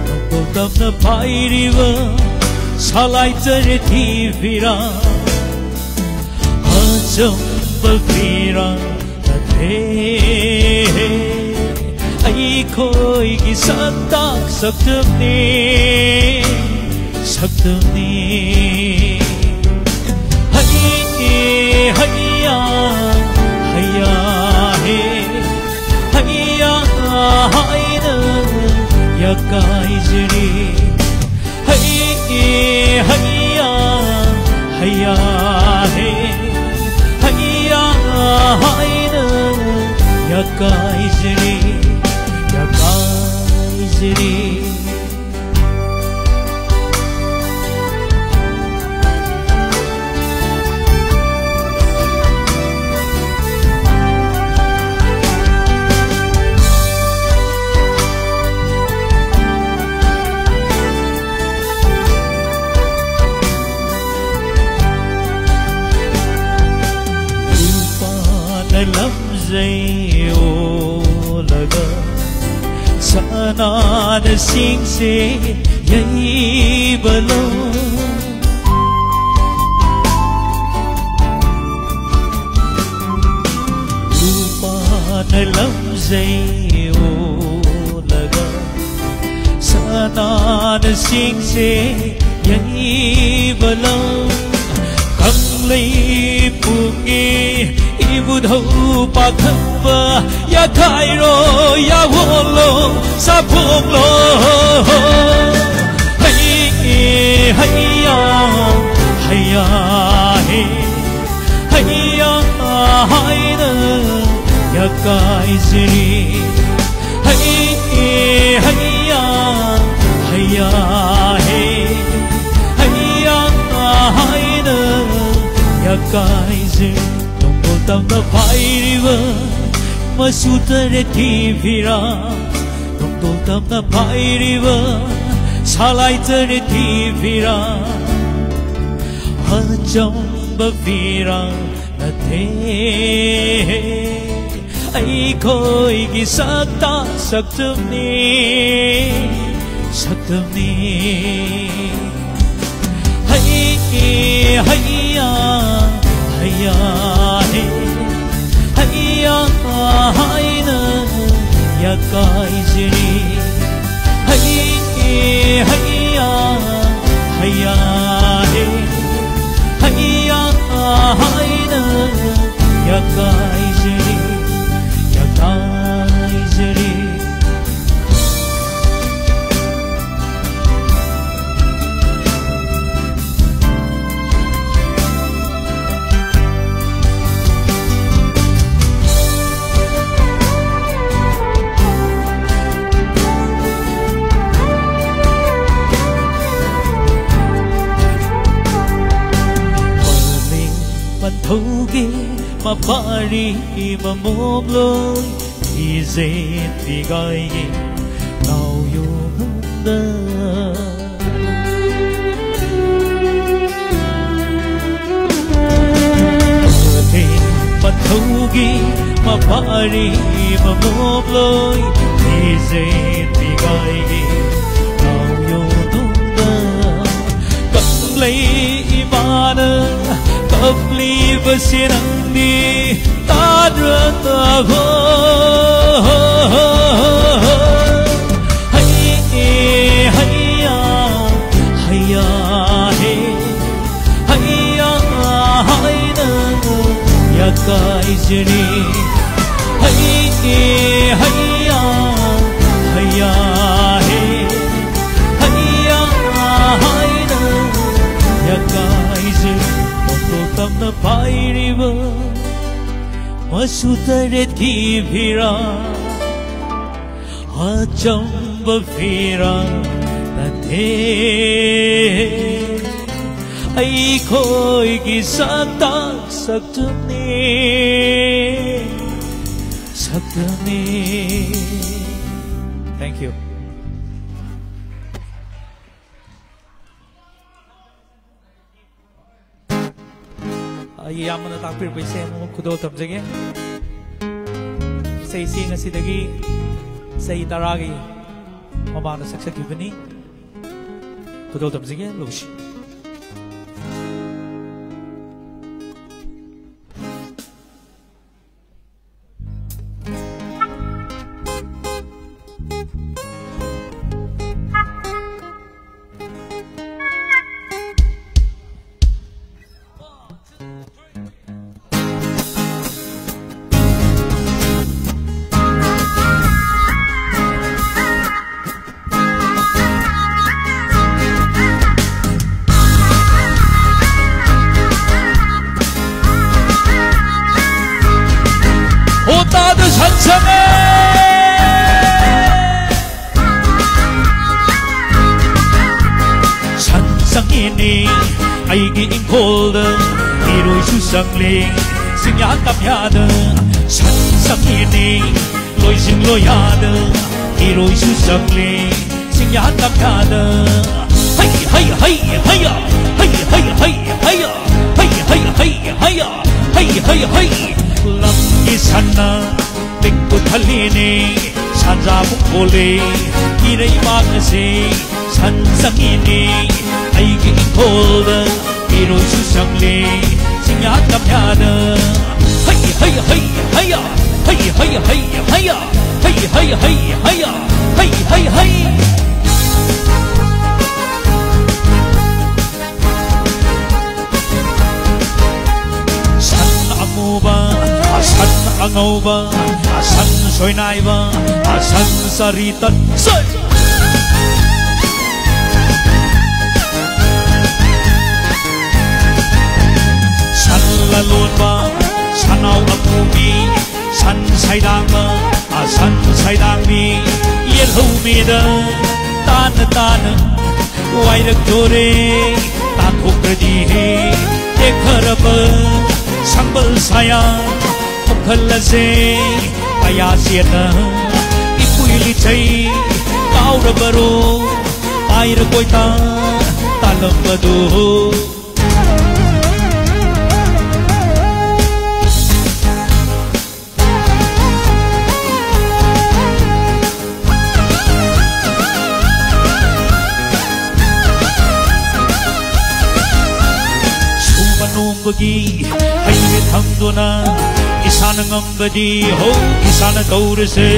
ꯅꯣꯡꯄꯣꯛ ꯇꯝꯅ ꯄꯥꯏꯔꯤꯕ ꯁꯂꯥꯏ ꯇꯔꯦꯠꯀꯤ ꯐꯤꯔꯥ, ꯑꯆꯝꯕ ꯐꯤꯔꯥ ꯅꯠꯇꯦ꯫ ꯑꯩꯈꯣꯏꯒꯤ ꯁꯛꯇꯥꯛ ꯁꯛꯇꯝꯅꯤ, ꯁꯛꯇꯝꯅꯤ꯫ ꯍꯩ, ꯍꯩꯌꯥ, ꯍꯩꯌꯥ, ꯍꯦ, ꯍꯩꯌꯥ ꯍꯥꯏꯅ ꯌꯥꯀꯥꯏꯖꯔꯤ꯫ ꯍꯩ, ꯍꯩꯌꯥ, ꯍꯩꯌꯥ, ꯍꯦ, ꯍꯩꯌꯥ ꯍꯥꯏꯅ ꯌꯥꯀꯥꯏꯖꯔꯤ, ꯌꯥꯀꯥꯏꯖꯔꯤ꯫ ꯂꯨꯄꯥꯅ ꯂꯝꯖꯩ ꯑꯣꯜꯂꯒ ꯁꯅꯥꯅ ꯆꯤꯡꯁꯦ ꯌꯩꯕ ꯂꯧ꯫ ꯂꯨꯄꯥꯅ ꯂꯝꯖꯩ ꯑꯣꯜꯂꯒ ꯁꯅꯥꯅ ꯆꯤꯡꯁꯦ ꯌꯩꯕ ꯂꯧ꯫ ꯀꯪꯂꯩ ꯄꯨꯡꯉꯤ ꯏꯕꯨꯙꯧ ꯄꯥꯈꯪꯕ ꯌꯥꯈꯥꯏꯔꯣ, ꯌꯥꯋꯣꯜꯂꯣ, ꯁꯥꯐꯣꯡꯂꯣ꯫ ꯍꯩ, ꯍꯩꯌꯥ, ꯍꯩꯌꯥ, ꯍꯦ, ꯍꯩꯌꯥ ꯍꯥꯏꯅ ꯌꯥꯀꯥꯏꯖꯔꯤ꯫ ꯍꯩ, ꯍꯩꯌꯥ, ꯍꯩꯌꯥ, ꯍꯦ, ꯍꯩꯌꯥ ꯍꯥꯏꯅ ꯌꯥꯀꯥꯏꯖꯔꯤ꯫ ꯅꯣꯡꯄꯣꯛ ꯇꯝꯅ ꯄꯥꯏꯔꯤꯕ ꯃꯆꯨ ꯇꯔꯦꯠꯀꯤ ꯐꯤꯔꯥ, ꯅꯣꯡꯄꯣꯛ ꯇꯝꯅ ꯄꯥꯏꯔꯤꯕ ꯁꯥꯂꯥꯏ ꯇꯔꯦꯠꯀꯤ ꯐꯤꯔꯥ, ꯑꯆꯝꯕ ꯐꯤꯔꯥ ꯅꯠꯇꯦ꯫ ꯑꯩꯈꯣꯏꯒꯤ ꯁꯛꯇ ꯁꯛꯇꯝꯅꯤ, ꯁꯛꯇꯝꯅꯤ꯫ ꯍꯩ, ꯍꯩꯌꯥ, ꯍꯩꯌꯥ, ꯍꯦ꯫ ꯍꯩꯌꯥ ꯍꯥꯏꯅ ꯌꯥꯀꯥꯏꯖꯔꯤ꯫ ꯍꯩ, ꯍꯩꯌꯥ, ꯍꯩꯌꯥ, ꯍꯦ꯫ ꯍꯩꯌꯥ ꯍꯥꯏꯅ ꯌꯥꯀꯥꯏꯖꯔꯤ, ꯌꯥꯀꯥꯏꯖꯔꯤ꯫ ꯄꯔꯦꯡ ꯄꯟꯊꯧꯒꯤ ꯃꯄꯥꯔꯤ ꯃꯃꯣꯝꯂꯣꯏ ꯏꯖꯦꯟ ꯄꯤꯒꯥꯏꯒꯤ ꯅꯥꯎꯌꯣꯝꯗ꯫ ꯄꯊꯧꯒꯤ ꯃꯄꯥꯔꯤ ꯃꯃꯣꯝꯂꯣꯏ ꯏꯖꯦ ꯄꯤꯒꯥꯏꯒꯤ ꯅꯥꯎꯌꯣꯗꯨꯝꯗ ꯀꯪꯂꯩ ꯏꯃꯥꯅ ꯀꯞꯂꯤꯕꯁꯤ ꯅꯪꯗꯤ ꯇꯥꯗ꯭ꯔꯕꯣ? ꯍꯩ, ꯍꯩꯌꯥ, ꯍꯩꯌꯥ, ꯍꯦ꯫ ꯍꯩꯌꯥ ꯍꯥꯏꯅ ꯌꯥꯀꯥꯏꯖꯔꯤ꯫ ꯍꯩ, ꯍꯩꯌꯥ, ꯍꯩꯌꯥ, ꯍꯦ꯫ ꯍꯩꯌꯥ ꯍꯥꯏꯅ ꯌꯥꯀꯥꯏꯖꯔꯤ꯫ ꯃꯀꯣꯛ ꯇꯝꯅ ꯄꯥꯏꯔꯤꯕ ꯃꯆꯨ ꯇꯔꯦꯠꯀꯤ ꯐꯤꯔꯥ, ꯑꯆꯝꯕ ꯐꯤꯔꯥ ꯅꯠꯇꯦ꯫ ꯑꯩꯈꯣꯏꯒꯤ ꯁꯛꯇ ꯁꯛꯇꯝꯅꯤ, ꯁꯛꯇꯝꯅꯤ꯫ Thank you. ꯑꯩꯒꯤ ꯏꯌꯥꯝꯕꯅ ꯇꯥꯛꯄꯤꯔꯛꯄ ꯏꯁꯩ ꯑꯃꯃꯨꯛ ꯈꯨꯗꯣꯜ ꯇꯝꯖꯒꯦ꯫ ꯏꯁꯩꯁꯤ ꯉꯁꯤꯗꯒꯤ ꯆꯍꯤ ꯇꯔꯥꯒꯤ ꯃꯃꯥꯡꯗ ꯁꯛꯆꯈꯤꯕꯅꯤ꯫ ꯈꯨꯗꯣꯜ ꯇꯝꯖꯒꯦ, ꯂꯧꯁꯤ꯫ ꯍꯣ, ꯇꯥꯗ ꯁꯟ ꯁꯪꯉꯦ꯫ ꯁꯟ ꯆꯪꯉꯦꯅꯦ ꯑꯩꯒꯤ ꯏꯪꯈꯣꯜꯗ, ꯏꯔꯣꯏꯁꯨ ꯆꯪꯂꯦ ꯆꯤꯡꯌꯥ ꯇꯝꯌꯥꯗ꯫ ꯁꯟ ꯆꯪꯉꯦꯅꯦ ꯂꯣꯏꯁꯤꯡ ꯂꯣꯌꯥꯗ, ꯏꯔꯣꯏꯁꯨ ꯆꯪꯂꯦ ꯆꯤꯡꯌꯥ ꯇꯝꯌꯥꯗ꯫ ꯍꯩ, ꯍꯩ, ꯍꯩ, ꯍꯩꯌꯥ! ꯍꯩ, ꯍꯩ, ꯍꯩ, ꯍꯩꯌꯥ! ꯍꯩ, ꯍꯩ, ꯍꯩ, ꯍꯩꯌꯥ! ꯍꯩ, ꯍꯩ, ꯍꯩ! ꯂꯝꯒꯤ ꯁꯟꯅ ꯄꯤꯛꯄꯨ ꯊꯜꯂꯤꯅꯦ, ꯁꯟꯖꯥꯕꯨ ꯀꯣꯜꯂꯦ ꯏꯔꯩꯕꯥꯛ ꯑꯁꯤ꯫ ꯁꯟ ꯆꯪꯉꯤꯅꯦ ꯑꯩꯒꯤ ꯏꯪꯈꯣꯜꯗ, ꯏꯔꯣꯏꯁꯨ ꯆꯪꯂꯦ ꯆꯤꯡꯌꯥ ꯇꯝꯌꯥꯗ꯫ ꯍꯩ, ꯍꯩ, ꯍꯩ, ꯍꯩꯌꯥ! ꯍꯩ, ꯍꯩ, ꯍꯩ, ꯍꯩꯌꯥ! ꯍꯩ, ꯍꯩ, ꯍꯩ, ꯍꯩ, ꯍꯩꯌꯥ! ꯍꯩ, ꯍꯩ, ꯍꯩ! ꯁꯟ ꯑꯃꯨꯕ, ꯁꯟ ꯑꯉꯧꯕ, ꯁꯟ ꯁꯣꯏꯅꯥꯏꯕ, ꯁꯟ ꯆꯔꯤ ꯇꯠ-, ꯁꯩ! ꯁꯟ ꯂꯂꯣꯟꯕ, ꯁꯟꯅꯥꯎ ꯑꯃꯨꯕꯤ, ꯁꯟ ꯁꯥꯏꯗꯥꯡꯕ, ꯁꯟ ꯁꯥꯏꯗꯥꯡꯕꯤ, ꯌꯦꯜꯍꯧꯃꯤꯗ ꯇꯥꯅ ꯇꯥꯅ ꯋꯥꯏꯔꯛꯇꯣꯔꯦ꯫ ꯇꯥꯊꯣꯛꯈ꯭ꯔꯗꯤ ꯍꯦ ꯇꯦꯛꯊꯔꯕ ꯁꯝꯕꯜ ꯁꯥꯌꯥ ꯄꯨꯈꯜ ꯑꯁꯦ꯫ ꯀꯌꯥ ꯆꯦꯠꯅ ꯏꯄꯨꯏ ꯏꯁꯩ ꯀꯥꯎꯔꯕꯔꯣ? ꯄꯥꯏꯔ ꯀꯣꯏꯇꯥ ꯇꯥꯂꯝꯕꯗꯣ꯫ ꯁꯨꯕ ꯅꯣꯝꯕꯒꯤ ꯍꯩꯕ ꯊꯝꯗꯨꯅ ꯏꯁꯥꯅ ꯉꯝꯕꯗꯤ ꯍꯧ ꯏꯁꯥꯅ ꯇꯧꯔꯁꯦ꯫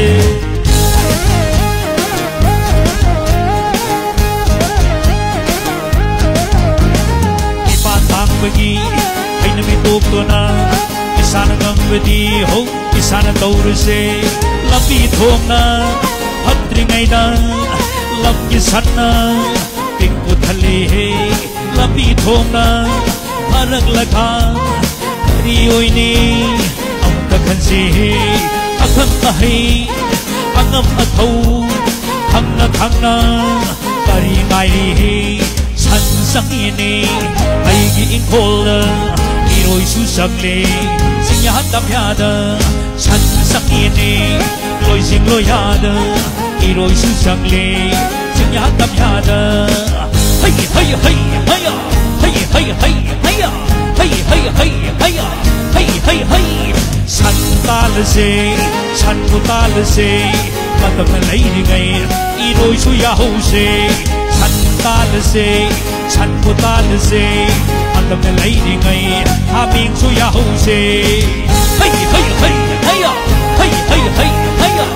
ꯏꯄꯥ ꯊꯥꯡꯕꯒꯤ ꯍꯩꯅꯕꯤ ꯇꯣꯛꯇꯨꯅ ꯏꯁꯥꯅ ꯉꯝꯕꯗꯤ ꯍꯧ ꯏꯁꯥꯅ ꯇꯧꯔꯁꯦ꯫ ꯂꯝꯕꯤ ꯊꯣꯡꯅ ꯐꯠꯇ꯭ꯔꯤꯉꯩꯗ ꯂꯝꯒꯤ ꯁꯟꯅ ꯄꯤꯡ ꯄꯨꯊꯜꯂꯤ꯫ ꯂꯝꯕꯤ ꯊꯣꯡꯅ ꯐꯔꯛꯂꯒ ꯀꯔꯤ ꯑꯣꯏꯅꯤ? ꯑꯃꯨꯛꯇ ꯈꯟꯁꯤ꯫ ꯑꯈꯪ ꯑꯍꯩ, ꯑꯉꯝ ꯑꯊꯧ, ꯈꯪꯅ ꯈꯪꯅ ꯀꯔꯤ ꯉꯥꯏꯔꯤ? ꯁꯟ ꯆꯪꯉꯤꯅꯤ ꯑꯩꯒꯤ ꯏꯪꯈꯣꯜꯗ, ꯏꯔꯣꯏꯁꯨ ꯆꯪꯂꯤ ꯆꯤꯡꯌꯥ ꯇꯝꯌꯥꯗ꯫ ꯁꯟ ꯆꯪꯉꯤꯅꯤ ꯂꯣꯏꯁꯤꯡ ꯂꯣꯏꯌꯥꯗ, ꯏꯔꯣꯏꯁꯨ ꯆꯪꯂꯤ ꯆꯤꯡꯌꯥ ꯇꯝꯌꯥꯗ꯫ ꯍꯩ ꯍꯩ ꯍꯩ ꯍꯩꯌꯥ, ꯍꯩ ꯍꯩ ꯍꯩ ꯍꯩꯌꯥ, ꯍꯩ ꯍꯩ ꯍꯩ ꯍꯩꯌꯥ, ꯍꯩ ꯍꯩ ꯍꯩ꯫ ꯁꯟ ꯇꯥꯜꯂꯁꯦ, ꯁꯟꯕꯨ ꯇꯥꯜꯂꯁꯦ, ꯃꯇꯝꯅ ꯂꯩꯔꯤꯉꯩ ꯏꯔꯣꯏꯁꯨ ꯌꯥꯍꯧꯁꯦ꯫ ꯁꯟ ꯇꯥꯜꯂꯁꯦ, ꯁꯟꯕꯨ ꯇꯥꯜꯂꯁꯦ, ꯃꯇꯝꯅ ꯂꯩꯔꯤꯉꯩ ꯍꯥꯃꯦꯡꯁꯨ ꯌꯥꯍꯧꯁꯦ꯫ ꯍꯩ ꯍꯩ ꯍꯩ ꯍꯩꯌꯥ, ꯍꯩ ꯍꯩ ꯍꯩ ꯍꯩꯌꯥ,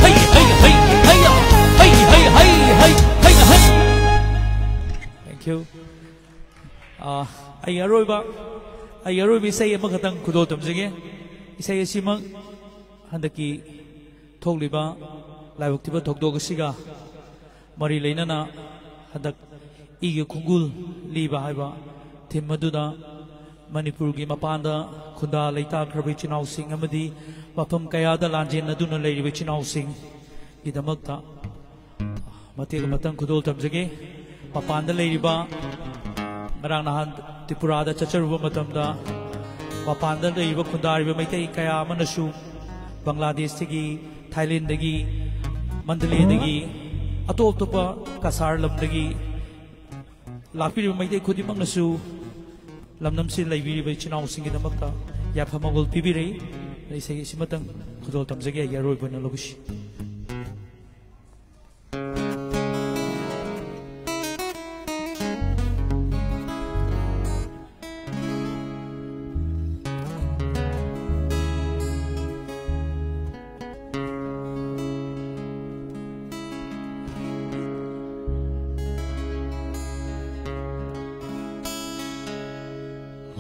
ꯍꯩ ꯍꯩ ꯍꯩ ꯍꯩꯌꯥ, ꯍꯩ ꯍꯩ ꯍꯩ ꯍꯩ ꯍꯩ ꯍꯩ꯫ Thank you. ꯑꯥ, ꯑꯩ ꯑꯔꯣꯏꯕ, ꯑꯩ ꯑꯔꯣꯏꯕ ꯏꯁꯩ ꯑꯃꯈꯛꯇꯪ ꯈꯨꯗꯣꯜ ꯇꯝꯖꯒꯦ꯫ ꯏꯁꯩ ꯑꯁꯤꯃꯛ ꯍꯟꯗꯛꯀꯤ ꯊꯣꯛꯂꯤꯕ ꯂꯥꯏꯕꯛ ꯊꯤꯕ ꯊꯧꯗꯣꯛ ꯑꯁꯤꯒ ꯃꯔꯤ ꯂꯩꯅꯅ ꯍꯟꯗꯛ ꯏꯒꯤ ꯈꯣꯡꯒꯨꯜ ꯂꯤꯕ ꯍꯥꯏꯕ theme ꯑꯗꯨꯗ ꯃꯅꯤꯄꯨꯔꯒꯤ ꯃꯄꯥꯟꯗ ꯈꯨꯟꯗꯥ ꯂꯩꯇꯥꯈ꯭ꯔꯕ ꯏꯆꯤꯟ ꯏꯅꯥꯎꯁꯤꯡ ꯑꯃꯗꯤ ꯃꯐꯝ ꯀꯌꯥꯗ ꯂꯥꯟꯖꯦꯟꯅꯗꯨꯅ ꯂꯩꯔꯤꯕ ꯏꯆꯤꯟ ꯏꯅꯥꯎꯁꯤꯡꯒꯤꯗꯃꯛꯇ ꯃꯇꯦꯛ ꯑꯃꯇꯪ ꯈꯨꯗꯣꯜ ꯇꯝꯖꯒꯦ꯫ ꯃꯄꯥꯟꯗ ꯂꯩꯔꯤꯕ, ꯉꯔꯥꯡ ꯅꯍꯥꯟ ꯇ꯭ꯔꯤꯄꯨꯔꯥꯗ ꯆꯠꯆꯔꯨꯕ ꯃꯇꯝꯗ ꯃꯄꯥꯟꯗ ꯂꯩꯔꯤꯕ ꯈꯨꯟꯗꯥꯔꯤꯕ ꯃꯩꯇꯩ ꯀꯌꯥ ꯑꯃꯅꯁꯨ ꯕꯪꯒ꯭ꯂꯥꯗꯦꯁꯇꯒꯤ, ꯊꯥꯏꯂꯦꯟꯗꯒꯤ, ꯃꯟꯗꯂꯦꯗꯒꯤ, ꯑꯇꯣꯞ ꯑꯇꯣꯞꯄ ꯀꯁꯥꯔ ꯂꯝꯗꯒꯤ ꯂꯥꯛꯄꯤꯔꯤꯕ ꯃꯩꯇꯩ ꯈꯨꯗꯤꯡꯃꯛꯅꯁꯨ ꯂꯝꯗꯝꯁꯤꯗ ꯂꯩꯕꯤꯔꯤꯕ ꯏꯆꯤꯟ ꯏꯅꯥꯎꯁꯤꯡꯒꯤꯗꯃꯛꯇ ꯌꯥꯏꯐ ꯃꯪꯒꯣꯜ ꯄꯤꯕꯤꯔꯛꯏ꯫ ꯏꯁꯩ ꯑꯁꯤꯃꯇꯪ ꯈꯨꯗꯣꯜ ꯇꯝꯖꯒꯦ ꯑꯩꯒꯤ ꯑꯔꯣꯏꯕ ꯑꯣꯏꯅ ꯂꯧꯁꯤ꯫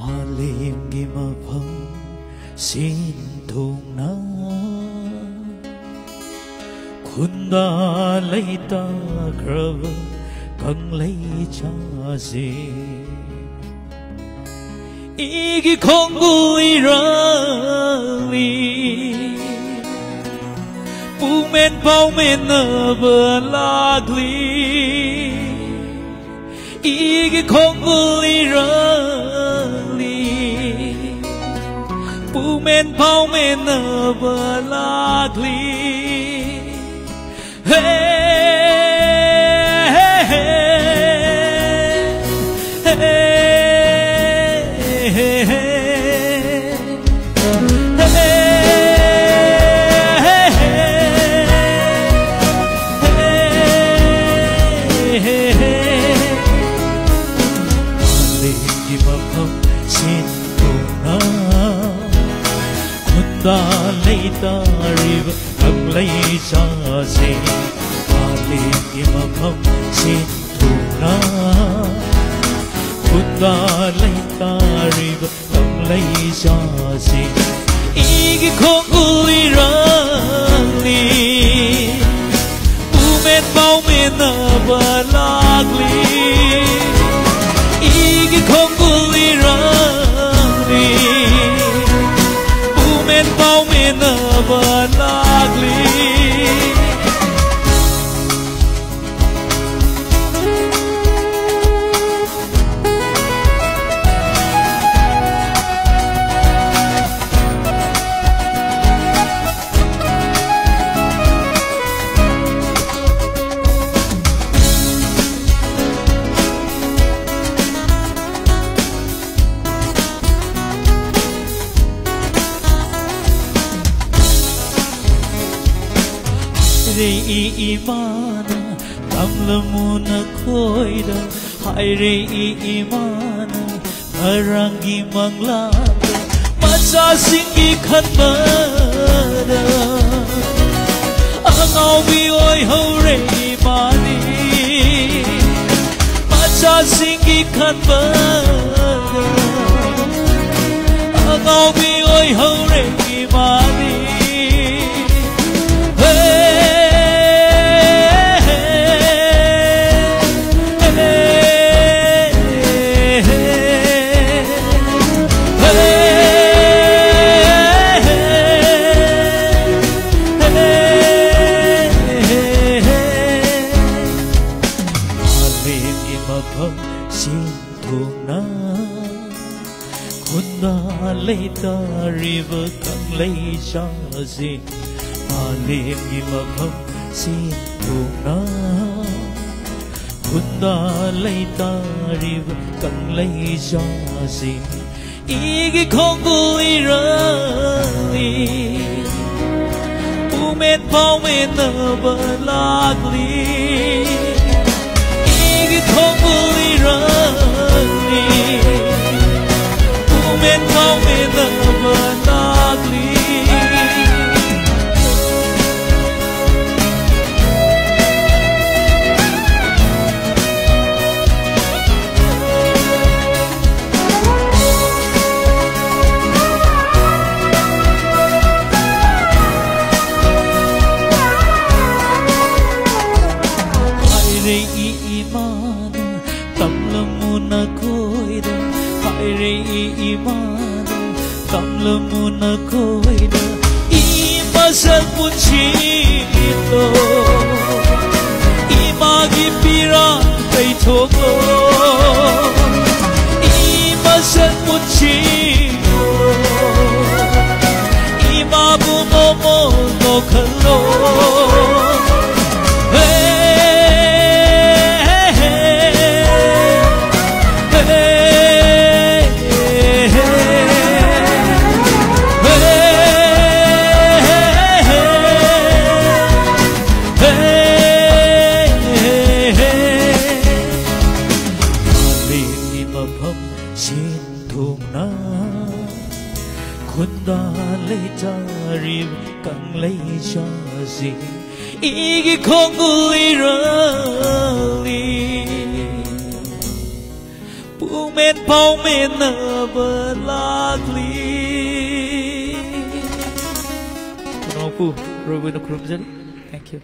ꯃꯥꯂꯦꯝꯒꯤ ꯃꯐꯝ ꯁꯤꯟ ꯊꯨꯡꯅ ꯈꯨꯟꯗꯥ ꯂꯩꯇꯥꯈ꯭ꯔꯕ ꯀꯪꯂꯩꯆꯥꯁꯦ, ꯏꯒꯤ ꯈꯣꯡꯒꯨꯜ ꯏꯔꯥꯡꯂꯤ ꯄꯨꯃꯦꯟ ꯄꯥꯎꯃꯦꯟꯅꯕ ꯂꯥꯛꯂꯤ꯫ ꯏꯒꯤ ꯈꯣꯡꯒꯨꯜ ꯏꯔꯥꯡꯂꯤ ꯄꯨꯃꯦꯟ ꯄꯥꯎꯃꯦꯟꯅꯕ ꯂꯥꯛꯂꯤ꯫ ꯍꯦ, ꯍꯦ, ꯍꯦ, ꯍꯦ, ꯍꯦ, ꯍꯦ꯫ ꯃꯥꯂꯦꯝꯒꯤ ꯃꯐꯝ ꯁꯤꯟꯗꯨꯅ ꯈꯨꯟꯗꯥ ꯂꯩꯇꯥꯔꯤꯕ ꯀꯪꯂꯩꯆꯥꯁꯦ, ꯃꯥꯂꯦꯝꯒꯤ ꯃꯐꯝ ꯁꯤꯟꯗꯨꯅ ꯈꯨꯟꯗꯥ ꯂꯩꯇꯥꯔꯤꯕ ꯀꯪꯂꯩꯆꯥꯁꯦ, ꯏꯒꯤ ꯈꯣꯡꯒꯨꯜ ꯏꯔꯥꯡꯂꯤ ꯄꯨꯃꯦꯟ ꯄꯥꯎꯃꯦꯟꯅꯕ ꯂꯥꯛꯂꯤ꯫ ꯏꯒꯤ ꯈꯣꯡꯒꯨꯜ ꯏꯔꯥꯡꯂꯤ ꯄꯨꯃꯦꯟ ꯄꯥꯎꯃꯦꯟꯅꯕ ꯂꯥꯛꯂꯤ꯫ ꯏ ꯏꯃꯥꯅ ꯇꯝꯂꯝꯃꯨ ꯅꯈꯣꯏꯗ, ꯍꯥꯏꯔꯦ ꯏ ꯏꯃꯥꯅ ꯉꯔꯥꯡꯒꯤ ꯃꯪꯂꯥꯟꯗ꯫ ꯃꯆꯥꯁꯤꯡꯒꯤ ꯈꯟꯕꯗ ꯑꯉꯥꯎꯕꯤ ꯑꯣꯏꯍꯧꯔꯦ ꯏꯃꯥꯗꯤ꯫ ꯃꯆꯥꯁꯤꯡꯒꯤ ꯈꯟꯕꯗ ꯑꯉꯥꯎꯕꯤ ꯑꯣꯏꯍꯧꯔꯦ ꯏꯃꯥꯗꯤ꯫ ꯍꯦ, ꯍꯦ, ꯍꯦ, ꯍꯦ, ꯍꯦ꯫ ꯃꯥꯂꯦꯝꯒꯤ ꯃꯐꯝ ꯁꯤꯟꯊꯨꯡꯅ ꯈꯨꯟꯗꯥ ꯂꯩꯇꯥꯔꯤꯕ ꯀꯪꯂꯩ ꯆꯥꯁꯤꯡ, ꯃꯥꯂꯦꯝꯒꯤ ꯃꯐꯝ ꯁꯤꯟꯊꯨꯡꯅ ꯈꯨꯟꯗꯥ ꯂꯩꯇꯥꯔꯤꯕ ꯀꯪꯂꯩ ꯆꯥꯁꯤꯡ, ꯏꯒꯤ ꯈꯣꯡꯒꯨꯜ ꯏꯔꯜꯂꯤ, ꯎꯃꯦꯠ ꯄꯥꯎꯃꯦꯟꯅꯕ ꯂꯥꯛꯂꯤ꯫ ꯏꯒꯤ ꯈꯣꯡꯒꯨꯜ ꯏꯔꯜꯂꯤ, ꯎꯃꯦꯠ ꯄꯥꯎꯃꯦꯟꯅꯕ ꯂꯥꯛꯂꯤ꯫ ꯍꯥꯏꯔꯦ ꯏ ꯏꯃꯥꯅ ꯇꯝꯂꯝꯃꯨ ꯅꯈꯣꯏꯗ, ꯍꯥꯏꯔꯦ ꯏ ꯏꯃꯥꯅ ꯇꯝꯂꯝꯃꯨ ꯅꯈꯣꯏꯗ꯫ ꯏ ꯃꯁꯛ ꯄꯨꯟꯁꯤꯗꯣ, ꯏꯃꯥꯒꯤ ꯄꯤꯔꯥꯡ ꯇꯩꯊꯣꯛꯂꯣ꯫ ꯏ ꯃꯁꯛ ꯄꯨꯟꯁꯤꯗꯣ, ꯏꯃꯥꯕꯨ ꯃꯣꯃꯣ ꯅꯣꯛꯍꯜꯂꯣ꯫ ꯍꯦ, ꯍꯦ, ꯍꯦ, ꯍꯦ, ꯍꯦ, ꯍꯦ, ꯍꯦ꯫ ꯈꯨꯟꯗꯥ ꯂꯩꯇꯥꯔꯤꯕ ꯀꯪꯂꯩ ꯆꯥꯁꯤꯡ, ꯏꯒꯤ ꯈꯣꯡꯒꯨꯜ ꯏꯔꯥꯜꯂꯤ, ꯄꯨꯃꯦꯟ ꯄꯥꯎꯃꯦꯟꯅꯕ ꯂꯥꯛꯂꯤ꯫ ꯈꯨꯅꯥꯎꯄꯨ ꯔꯣꯕꯤꯟꯅ ꯈꯨꯔꯨꯝꯖꯔꯤ꯫ Thank you꯫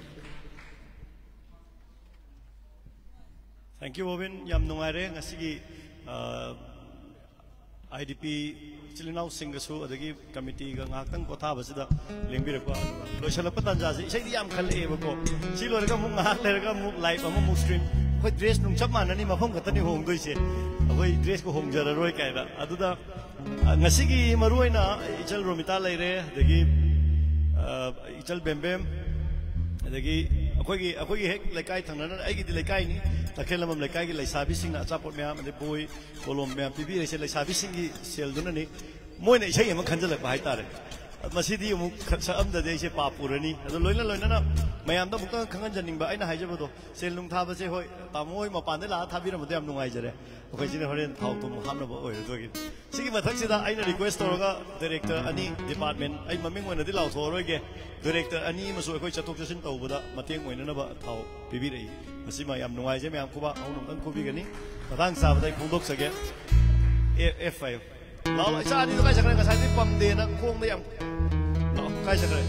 Thank you, bobbin. ꯌꯥꯝ ꯅꯨꯡꯉꯥꯏꯔꯦ ꯉꯁꯤꯒꯤ, ꯑ, IDP ꯏꯆꯤꯜ ꯏꯅꯥꯎꯁꯤꯡꯒꯁꯨ ꯑꯗꯒꯤ ꯀꯃꯤꯇꯤꯒ ꯉꯥꯏꯍꯥꯛꯇꯪ ꯄꯣꯊꯥꯕꯁꯤꯗ ꯂꯦꯡꯕꯤꯔꯛꯄ꯫ ꯂꯣꯏꯁꯤꯜꯂꯛꯄ ꯇꯥꯟꯖꯥꯁꯦ ꯏꯁꯩꯗꯤ ꯌꯥꯝ ꯈꯜꯂꯛꯑꯦꯕꯀꯣ꯫ ꯁꯤ ꯂꯣꯏꯔꯒ ꯑꯃꯨꯛ ꯉꯥꯏꯍꯥꯛ ꯂꯩꯔꯒ ꯑꯃꯨꯛ live ꯑꯃꯃꯨꯛ stream꯫ ꯑꯩꯈꯣꯏ dress ꯅꯨꯡ ꯆꯞ ꯃꯥꯟꯅꯅꯤ, ꯃꯐꯝ ꯈꯛꯇꯅꯤ ꯍꯣꯡꯗꯣꯏꯁꯦ꯫ ꯑꯩꯈꯣꯏ dressꯀ ꯍꯣꯡꯖꯔꯔꯣꯏ ꯀꯥꯏꯅ꯫ ꯑꯗꯨꯗ, ꯑ, ꯉꯁꯤꯒꯤ ꯃꯔꯨꯑꯣꯏꯅ ꯏꯆꯜ ꯔꯣꯃꯤꯇꯥ ꯂꯩꯔꯦ, ꯑꯗꯒꯤ, ꯑ, ꯏꯆꯜ ꯕꯦꯝꯕꯦꯝ, ꯑꯗꯒꯤ ꯑꯩꯈꯣꯏꯒꯤ, ꯑꯩꯈꯣꯏꯒꯤ ꯍꯦꯛ ꯂꯩꯀꯥꯏ ꯊꯪꯅꯅ, ꯑꯩꯒꯤꯗꯤ ꯂꯩꯀꯥꯏꯅꯤ, ꯇꯈꯦꯜꯂꯝꯕꯝ ꯂꯩꯀꯥꯏꯒꯤ ꯂꯩꯁꯥꯕꯤꯁꯤꯡꯅ ꯑꯆꯥꯄꯣꯠ ꯃꯌꯥꯝ, ꯑꯗꯩ ꯕꯣꯏ, ꯀꯣꯂꯣꯝ ꯃꯌꯥꯝ ꯄꯤꯕꯤꯔꯤꯁꯦ ꯂꯩꯁꯥꯕꯤꯁꯤꯡꯒꯤ ꯁꯦꯜꯗꯨꯅꯅꯤ꯫ ꯃꯣꯏꯅ ꯏꯁꯩ ꯑꯃ ꯈꯟꯖꯜꯂꯛꯄ ꯍꯥꯏꯇꯥꯔꯦ꯫ ꯃꯁꯤꯗꯤ ꯑꯃꯨꯛ ꯈ-, ꯁꯛꯑꯝꯗꯗꯤ ꯑꯩꯁꯦ ꯄꯥꯞ ꯄꯨꯔꯅꯤ꯫ ꯑꯗꯣ ꯂꯣꯏꯅ ꯂꯣꯏꯅꯅ ꯃꯌꯥꯝꯗ ꯑꯃꯨꯛꯇꯪ ꯈꯪꯍꯟꯖꯅꯤꯡꯕ ꯑꯩꯅ ꯍꯥꯏꯖꯕꯗꯣ, ꯁꯦꯜ ꯅꯨꯡ ꯊꯥꯕꯁꯦ, ꯍꯣꯏ, ꯇꯥꯃꯣ ꯍꯣꯏ ꯃꯄꯥꯟꯗ ꯂꯥꯛꯑ ꯊꯥꯕꯤꯔꯝꯕꯗꯣ ꯌꯥꯝ ꯅꯨꯡꯉꯥꯏꯖꯔꯦ꯫ ꯑꯩꯈꯣꯏꯁꯤꯅ ꯍꯣꯔꯦꯟ ꯊꯥꯎ ꯊꯨꯝ ꯍꯥꯞꯅꯕ ꯑꯣꯏꯔꯗꯣꯏꯒꯤꯅꯤ꯫ ꯁꯤꯒꯤ ꯃꯊꯛꯁꯤꯗ ꯑꯩꯅ request ꯇꯧꯔꯒ director ꯑꯅꯤ, department, ꯑꯩ ꯃꯃꯤꯡ ꯑꯣꯏꯅꯗꯤ ꯂꯥꯎꯊꯣꯛꯑꯔꯣꯏꯒꯦ, director ꯑꯅꯤ ꯑꯃꯁꯨ ꯑꯩꯈꯣꯏ ꯆꯠꯊꯣꯛ ꯆꯠꯁꯤꯟ ꯇꯧꯕꯗ ꯃꯇꯦꯡ ꯑꯣꯏꯅꯅꯕ ꯊꯥꯎ ꯄꯤꯕꯤꯔꯛꯏ꯫ ꯃꯁꯤꯃ ꯌꯥꯝ ꯅꯨꯡꯉꯥꯏꯖꯩ꯫ ꯃꯌꯥꯝ ꯈꯨꯕꯥꯛ ꯑꯃꯨꯛꯇꯪ ꯈꯨꯕꯤꯒꯅꯤ꯫ ꯃꯇꯥꯡ ꯆꯥꯕꯗ ꯑꯩ ꯐꯣꯡꯗꯣꯛꯆꯒꯦ꯫ ꯑꯦ, F five꯫ ꯂꯥꯎ, ꯂꯥꯎ, ꯏꯆꯥ ꯑꯅꯤꯗꯣ ꯀꯥꯏ ꯆꯠꯈ꯭ꯔꯦ? ꯉꯁꯥꯏꯗꯤ ꯄꯝꯗꯦꯅ ꯈꯣꯡꯗ ꯌꯥꯝ, ꯂꯥꯎ, ꯀꯥꯏ ꯆꯠꯈ꯭ꯔꯦ?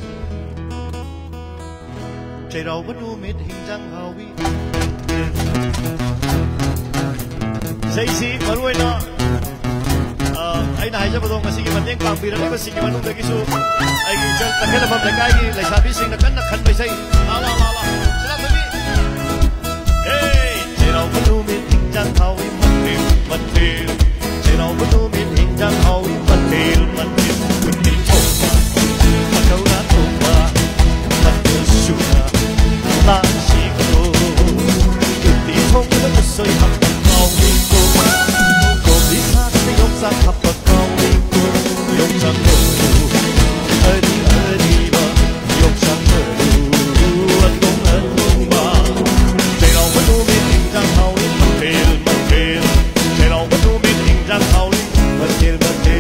ꯆꯩꯔꯥꯎꯕ ꯅꯨꯃꯤꯠ ꯍꯤꯟꯖꯥꯡ ꯍꯥꯎꯏ꯫ ꯏꯁꯩꯁꯤ ꯃꯔꯨꯑꯣꯏꯅ, ꯑ, ꯑꯩꯅ ꯍꯥꯏꯖꯕꯗꯣ ꯉꯁꯤꯒꯤ ꯃꯇꯦꯡ ꯄꯥꯡꯕꯤꯔꯛꯂꯤꯕꯁꯤꯡꯒꯤ ꯃꯅꯨꯡꯗꯒꯤꯁꯨ ꯑꯩꯒꯤ ꯏꯆꯜ ꯇꯈꯦꯜꯂꯝꯕꯝ ꯂꯩꯀꯥꯏꯒꯤ ꯂꯩꯁꯥꯕꯤꯁꯤꯡꯅ ꯀꯟꯅ ꯈꯟꯕ ꯏꯁꯩ꯫ ꯂꯥ, ꯂꯥ, ꯂꯥ, ꯂꯥ꯫ ꯁꯤꯂꯥꯊꯣꯏꯕꯤ꯫ ꯍꯦ! ꯆꯩꯔꯥꯎꯕ ꯅꯨꯃꯤꯠ ꯍꯤꯟꯖꯥꯡ ꯍꯥꯎꯏ ꯃꯊꯦꯜ ꯃꯊꯦꯜ꯫ ꯆꯩꯔꯥꯎꯕ ꯅꯨꯃꯤꯠ ꯍꯤꯟꯖꯥꯡ ꯍꯥꯎꯏ ꯃꯊꯦꯜ ꯃꯊꯦꯜ꯫ ꯎꯇꯤ ꯊꯣꯡꯕ, ꯄꯀꯧꯔꯥ ꯊꯣꯡꯕ, ꯃꯊꯦꯜ ꯁꯨꯅ ꯂꯥꯡꯁꯤꯀꯣ꯫ ꯎꯇꯤ ꯊꯣꯡꯕꯗ ꯎꯁꯣꯏ ꯍꯥꯞꯄ ꯀꯥꯎꯏꯀꯣ꯫ ꯀꯣꯕꯤ ꯁꯥꯛꯇ ꯌꯣꯡꯆꯥꯛ ꯍꯥꯞꯄ ꯀꯥꯎꯏꯀꯣ꯫ ꯌꯣꯡꯆꯥꯛ ꯃꯔꯨ ꯑꯔꯤ ꯑꯔꯤꯕ, ꯌꯣꯡꯆꯥꯛ ꯃꯔꯨ ꯑꯇꯣꯡ ꯑꯇꯣꯡꯕ꯫ ꯆꯩꯔꯥꯎꯕ ꯅꯨꯃꯤꯠ ꯍꯤꯟꯖꯥꯡ ꯍꯥꯎꯏ ꯃꯊꯦꯜ ꯃꯊꯦꯜ꯫ ꯆꯩꯔꯥꯎꯕ ꯅꯨꯃꯤꯠ ꯍꯤꯟꯖꯥꯡ ꯍꯥꯎꯏ ꯃꯊꯦꯜ ꯃꯊꯦꯜ꯫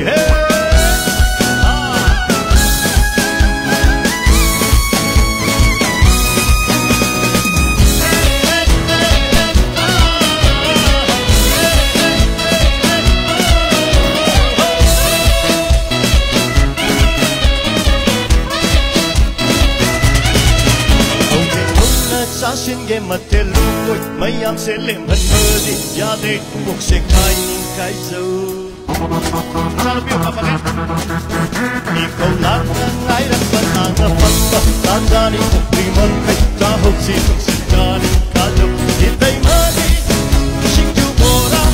ꯀꯦ ꯃꯊꯦꯜ ꯂꯨꯀꯣꯏ ꯃꯌꯥꯝꯁꯦ ꯂꯦꯝꯍꯟꯕꯗꯤ ꯌꯥꯗꯦ꯫ ꯄꯨꯛꯁꯦ ꯈꯥꯏꯅꯤꯡ ꯀꯥꯏꯖꯧ꯫ ꯏꯆꯥꯅꯨꯄꯤ ꯑꯃ ꯀꯞꯄꯒꯦ꯫ ꯏꯈꯧ ꯂꯥꯡꯅ ꯉꯥꯏꯔꯛꯄ ꯅꯥꯅ ꯄꯛꯄ ꯇꯥꯟꯖꯥꯅꯤ꯫ ꯄꯨꯈ꯭ꯔꯤ ꯃꯈꯩ ꯆꯥꯍꯧꯁꯤ ꯅꯨꯡꯁꯤ ꯆꯥꯅꯤ ꯀꯥꯖꯧ꯫ ꯏꯇꯩꯃꯗꯤ ꯁꯤꯡꯖꯨ ꯕꯣꯔꯥ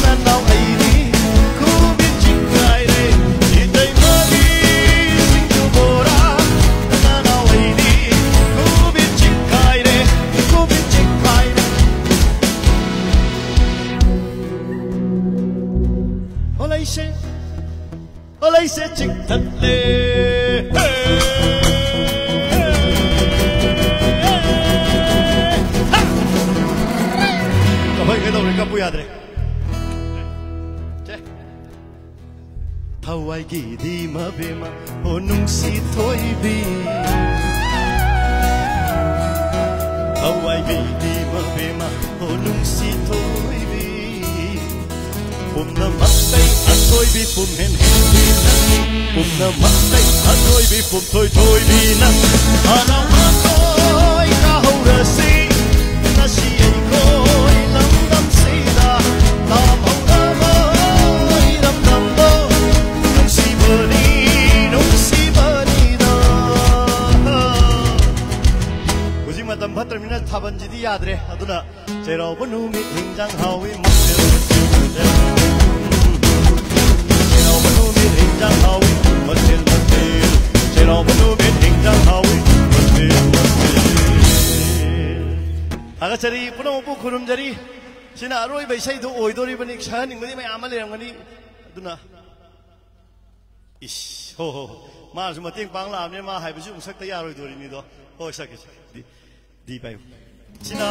ꯅꯅꯥꯎ ꯑꯩꯗꯤ ꯈꯨꯕꯤꯟ ꯆꯤꯡꯈꯥꯏꯔꯦ꯫ ꯏꯇꯩꯃꯗꯤ ꯁꯤꯡꯖꯨ ꯕꯣꯔꯥ ꯅꯅꯥꯎ ꯑꯩꯗꯤ ꯈꯨꯕꯤꯟ ꯆꯤꯡꯈꯥꯏꯔꯦ꯫ ꯈꯨꯕꯤꯟ ꯆꯤꯡꯈꯥꯏꯔꯦ꯫ ꯑꯣꯂꯩꯁꯦ, ꯑꯣꯂꯩꯁꯦ ꯆꯤꯛꯊꯠꯂꯦ꯫ ꯍꯦ! ꯍꯦ! ꯍꯦ! ꯍꯥ! ꯀꯞꯍꯟꯒꯦ ꯇꯧꯔꯦ, ꯀꯞꯄꯨ ꯌꯥꯗ꯭ꯔꯦ꯫ ꯆꯦ꯫ ꯊꯋꯥꯏꯒꯤꯗꯤ ꯃꯕꯦꯝꯃ ꯍꯣ ꯅꯨꯡꯁꯤ ꯊꯣꯏꯕꯤ꯫ ꯊꯋꯥꯏꯒꯤꯗꯤ ꯃꯕꯦꯝꯃ ꯍꯣ ꯅꯨꯡꯁꯤ ꯊꯣꯏꯕꯤ꯫ ꯄꯨꯝꯅꯃꯛꯇꯩ ꯑꯊꯣꯏꯕꯤ ꯄꯨꯝꯍꯦꯟ ꯍꯦꯟꯕꯤ ꯅꯪꯅꯤ꯫ ꯄꯨꯝꯅꯃꯛꯇꯩ ꯑꯊꯣꯏꯕꯤ ꯄꯨꯝꯊꯣꯏ ꯊꯣꯏꯕꯤ ꯅꯪ꯫ ꯍꯔꯥꯎ ꯃꯊꯣꯏ ꯀꯥꯍꯧꯔꯁꯤ ꯉꯁꯤ ꯑꯩꯈꯣꯏ ꯂꯝꯗꯝꯁꯤꯗ꯫ ꯂꯥꯝꯍꯧꯔꯕ ꯏꯔꯝꯗꯝꯗꯣ ꯅꯨꯡꯁꯤꯕꯅꯤ, ꯅꯨꯡꯁꯤꯕꯅꯤꯗ꯫ ꯍꯧꯖꯤꯛ ꯃꯇꯝ ꯐꯠꯇ꯭ꯔꯕꯅꯤꯅ ꯊꯥꯕꯜꯁꯤꯗꯤ ꯌꯥꯗ꯭ꯔꯦ꯫ ꯑꯗꯨꯅ ꯆꯩꯔꯥꯎꯕ ꯅꯨꯃꯤꯠ ꯍꯤꯟꯖꯥꯡ ꯍꯥꯎꯏ ꯃꯊꯦꯜ ꯃꯊꯦꯜ꯫ ꯆꯩꯔꯥꯎꯕ ꯅꯨꯃꯤꯠ ꯍꯤꯟꯖꯥꯡ ꯍꯥꯎꯏ ꯃꯊꯦꯜ ꯃꯊꯦꯜ꯫ ꯆꯩꯔꯥꯎꯕ ꯅꯨꯃꯤꯠ ꯍꯤꯟꯖꯥꯡ ꯍꯥꯎꯏ ꯃꯊꯦꯜ ꯃꯊꯦꯜ꯫ ꯊꯥꯒꯠꯆꯔꯤ, ꯄꯨꯝꯅꯃꯛꯄꯨ ꯈꯨꯔꯨꯝꯖꯔꯤ꯫ ꯁꯤꯅ ꯑꯔꯣꯏꯕ ꯏꯁꯩꯗꯨ ꯑꯣꯏꯗꯣꯔꯤꯕꯅꯤ꯫ ꯁꯛꯍꯟꯅꯤꯡꯕꯗꯤ ꯃꯌꯥꯝ ꯑꯃ ꯂꯩꯔꯝꯒꯅꯤ꯫ ꯑꯗꯨꯅ ꯏꯁ, ꯍꯣ, ꯍꯣ, ꯍꯣ꯫ ꯃꯥꯅꯁꯨ ꯃꯇꯦꯡ ꯄꯥꯡ ꯂꯥꯛꯑꯕꯅꯤꯅ ꯃꯥ ꯍꯥꯏꯕꯁꯨ ꯑꯃꯨꯛ ꯁꯛꯇ ꯌꯥꯔꯣꯏꯗꯣꯔꯤꯅꯤꯗꯣ꯫ ꯍꯣꯏ, ꯁꯛꯀꯦ, ꯁꯛꯀꯦ꯫ ꯗꯤ, ꯗꯤ ꯄꯥꯏꯌꯨ꯫ ꯁꯤꯅ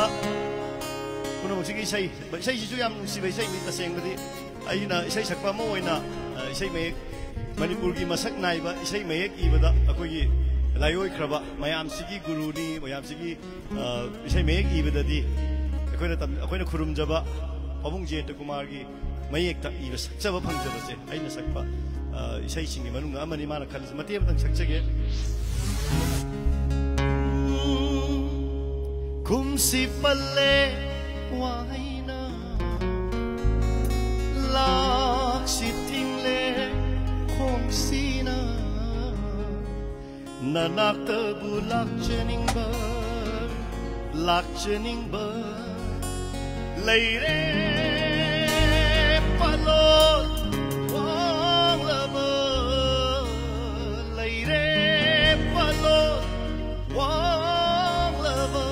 ꯄꯨꯝꯅꯃꯛꯁꯤꯒꯤ ꯏꯁꯩ, ꯏꯁꯩꯁꯤꯁꯨ ꯌꯥꯝ ꯅꯨꯡꯁꯤꯕ ꯏꯁꯩꯅꯤ ꯇꯁꯦꯡꯕꯗꯤ꯫ ꯑꯩꯅ ꯏꯁꯩ ꯁꯛꯄ ꯑꯃ ꯑꯣꯏꯅ, ꯑ, ꯏꯁꯩ ꯃꯌꯦꯛ, ꯃꯅꯤꯄꯨꯔꯒꯤ ꯃꯁꯛ ꯅꯥꯏꯕ ꯏꯁꯩ ꯃꯌꯦꯛ ꯏꯕꯗ ꯑꯩꯈꯣꯏꯒꯤ ꯂꯥꯏꯑꯣꯏꯈ꯭ꯔꯕ ꯃꯌꯥꯝꯁꯤꯒꯤ ꯒꯨꯔꯨꯅꯤ, ꯃꯌꯥꯝꯁꯤꯒꯤ, ꯑ, ꯏꯁꯩ ꯃꯌꯦꯛ ꯏꯕꯗꯗꯤ ꯑꯩꯈꯣꯏꯅ ꯇꯝ-, ꯑꯩꯈꯣꯏꯅ ꯈꯨꯔꯨꯝꯖꯕ ꯄꯥꯕꯨꯡ ꯖꯌꯟꯇ ꯀꯨꯃꯥꯔꯒꯤ ꯃꯌꯦꯛꯇ ꯏꯕ ꯁꯛꯆꯕ ꯐꯪꯖꯕꯁꯦ ꯑꯩꯅ ꯁꯛꯄ, ꯑ, ꯏꯁꯩꯁꯤꯡꯒꯤ ꯃꯅꯨꯡꯗ ꯑꯃꯅꯤ꯫ ꯃꯥꯅ ꯈꯜꯂꯤꯁꯦ ꯃꯇꯦꯛ ꯑꯃꯇꯪ ꯁꯛꯆꯒꯦ꯫ ꯀꯨꯝꯁꯤ ꯄꯜꯂꯦ ꯋꯥꯍꯩꯅ, ꯂꯥꯛꯁꯤ ꯊꯤꯡꯂꯦ ꯈꯣꯡꯁꯤꯅ꯫ ꯅꯅꯥꯛꯇꯕꯨ ꯂꯥꯛꯆꯅꯤꯡꯕ, ꯂꯥꯛꯆꯅꯤꯡꯕ ꯂꯩꯔꯦ ꯄꯥꯂꯣꯜ ꯋꯥꯡꯂꯕ, ꯂꯩꯔꯦ ꯄꯥꯂꯣꯜ ꯋꯥꯡꯂꯕ꯫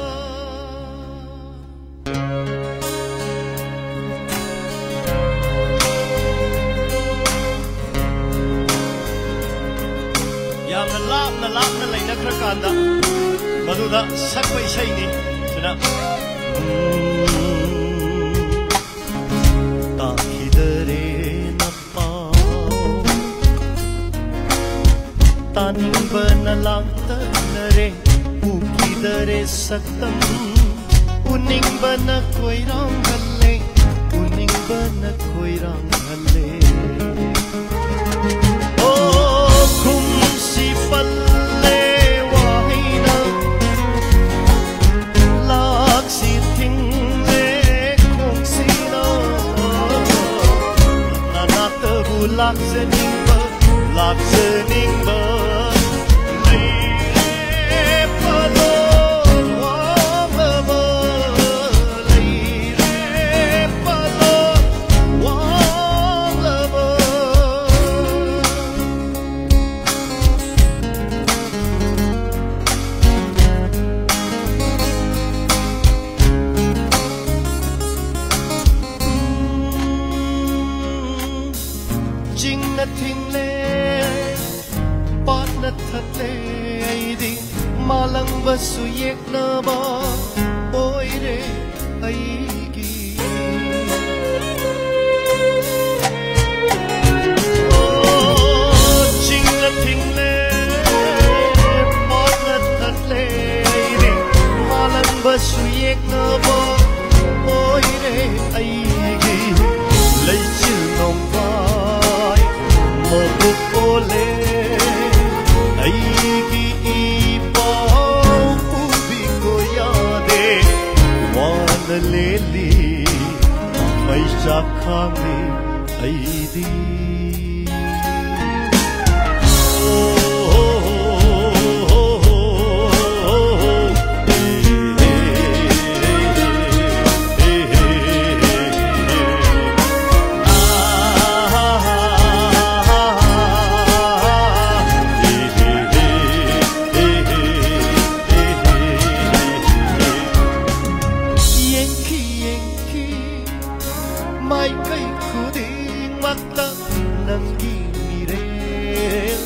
ꯌꯥꯝꯅ ꯂꯥꯞꯅ ꯂꯥꯞꯅ ꯂꯩꯅꯈ꯭ꯔꯀꯥꯟꯗ ꯃꯗꯨꯗ ꯁꯛꯄ ꯏꯁꯩꯅꯤ꯫ ꯁꯤꯅ ꯇꯥꯈꯤꯗꯔꯦ ꯅꯄꯥꯎ, ꯇꯥꯅꯤꯡꯕꯅ ꯂꯥꯡꯇꯛꯅꯔꯦ, ꯎꯈꯤꯗꯔꯦ ꯁꯛꯇꯝ, ꯎꯅꯤꯡꯕꯅ ꯈꯣꯏꯔꯥꯡꯍꯜꯂꯦ, ꯎꯅꯤꯡꯕꯅ ꯈꯣꯏꯔꯥꯡꯍꯜꯂꯦ꯫ ꯑꯣ, ꯈꯨꯝꯁꯤ ꯄꯜꯂꯦ ꯋꯥꯍꯩꯅ, ꯂꯥꯛꯁꯤ ꯊꯤꯡꯂꯦ ꯈꯣꯡꯁꯤꯅ꯫ ꯅꯅꯥꯛꯇꯕꯨ ꯂꯥꯛꯆꯅꯤꯡꯕ, ꯂꯥꯛꯆꯅꯤꯡꯕ ꯂꯩꯔꯦ ꯄꯥꯂꯣꯜ ꯋꯥꯡꯂꯕ, ꯂꯩꯔꯦ ꯄꯥꯂꯣꯜ ꯋꯥꯡꯂꯕ꯫ ꯆꯤꯡꯅ ꯊꯤꯡꯂꯦ, ꯄꯥꯠꯅ ꯊꯠꯂꯦ, ꯑꯩꯗꯤ ꯃꯥꯂꯪꯕꯁꯨ ꯌꯦꯛꯅꯕ ꯑꯣꯏꯔꯦ ꯑꯩꯒꯤ꯫ ꯑꯣ, ꯆꯤꯡꯅ ꯊꯤꯡꯂꯦ, ꯄꯥꯠꯅ ꯊꯠꯂꯦ, ꯑꯩꯗꯤ ꯃꯥꯂꯪꯕꯁꯨ ꯌꯦꯛꯅꯕ ꯑꯣꯏꯔꯦ ꯑꯩꯒꯤ꯫ ꯂꯩꯆꯤꯜ ꯅꯣꯡꯐꯥꯏ ꯃꯕꯨꯛ ꯑꯣꯜꯂꯦ, ꯑꯩꯒꯤ ꯏ ꯄꯥꯎ ꯄꯨꯕꯤꯈꯣ ꯌꯥꯗꯦ꯫ ꯉꯥꯡꯂꯤ ꯑꯩꯗꯤ꯫ ꯌꯦꯡꯈꯤ ꯌꯦꯡꯈꯤ ꯃꯥꯏꯀꯩ ꯈꯨꯗꯤꯡꯃꯛꯇ ꯅꯪꯒꯤ ꯃꯤꯔꯦꯜ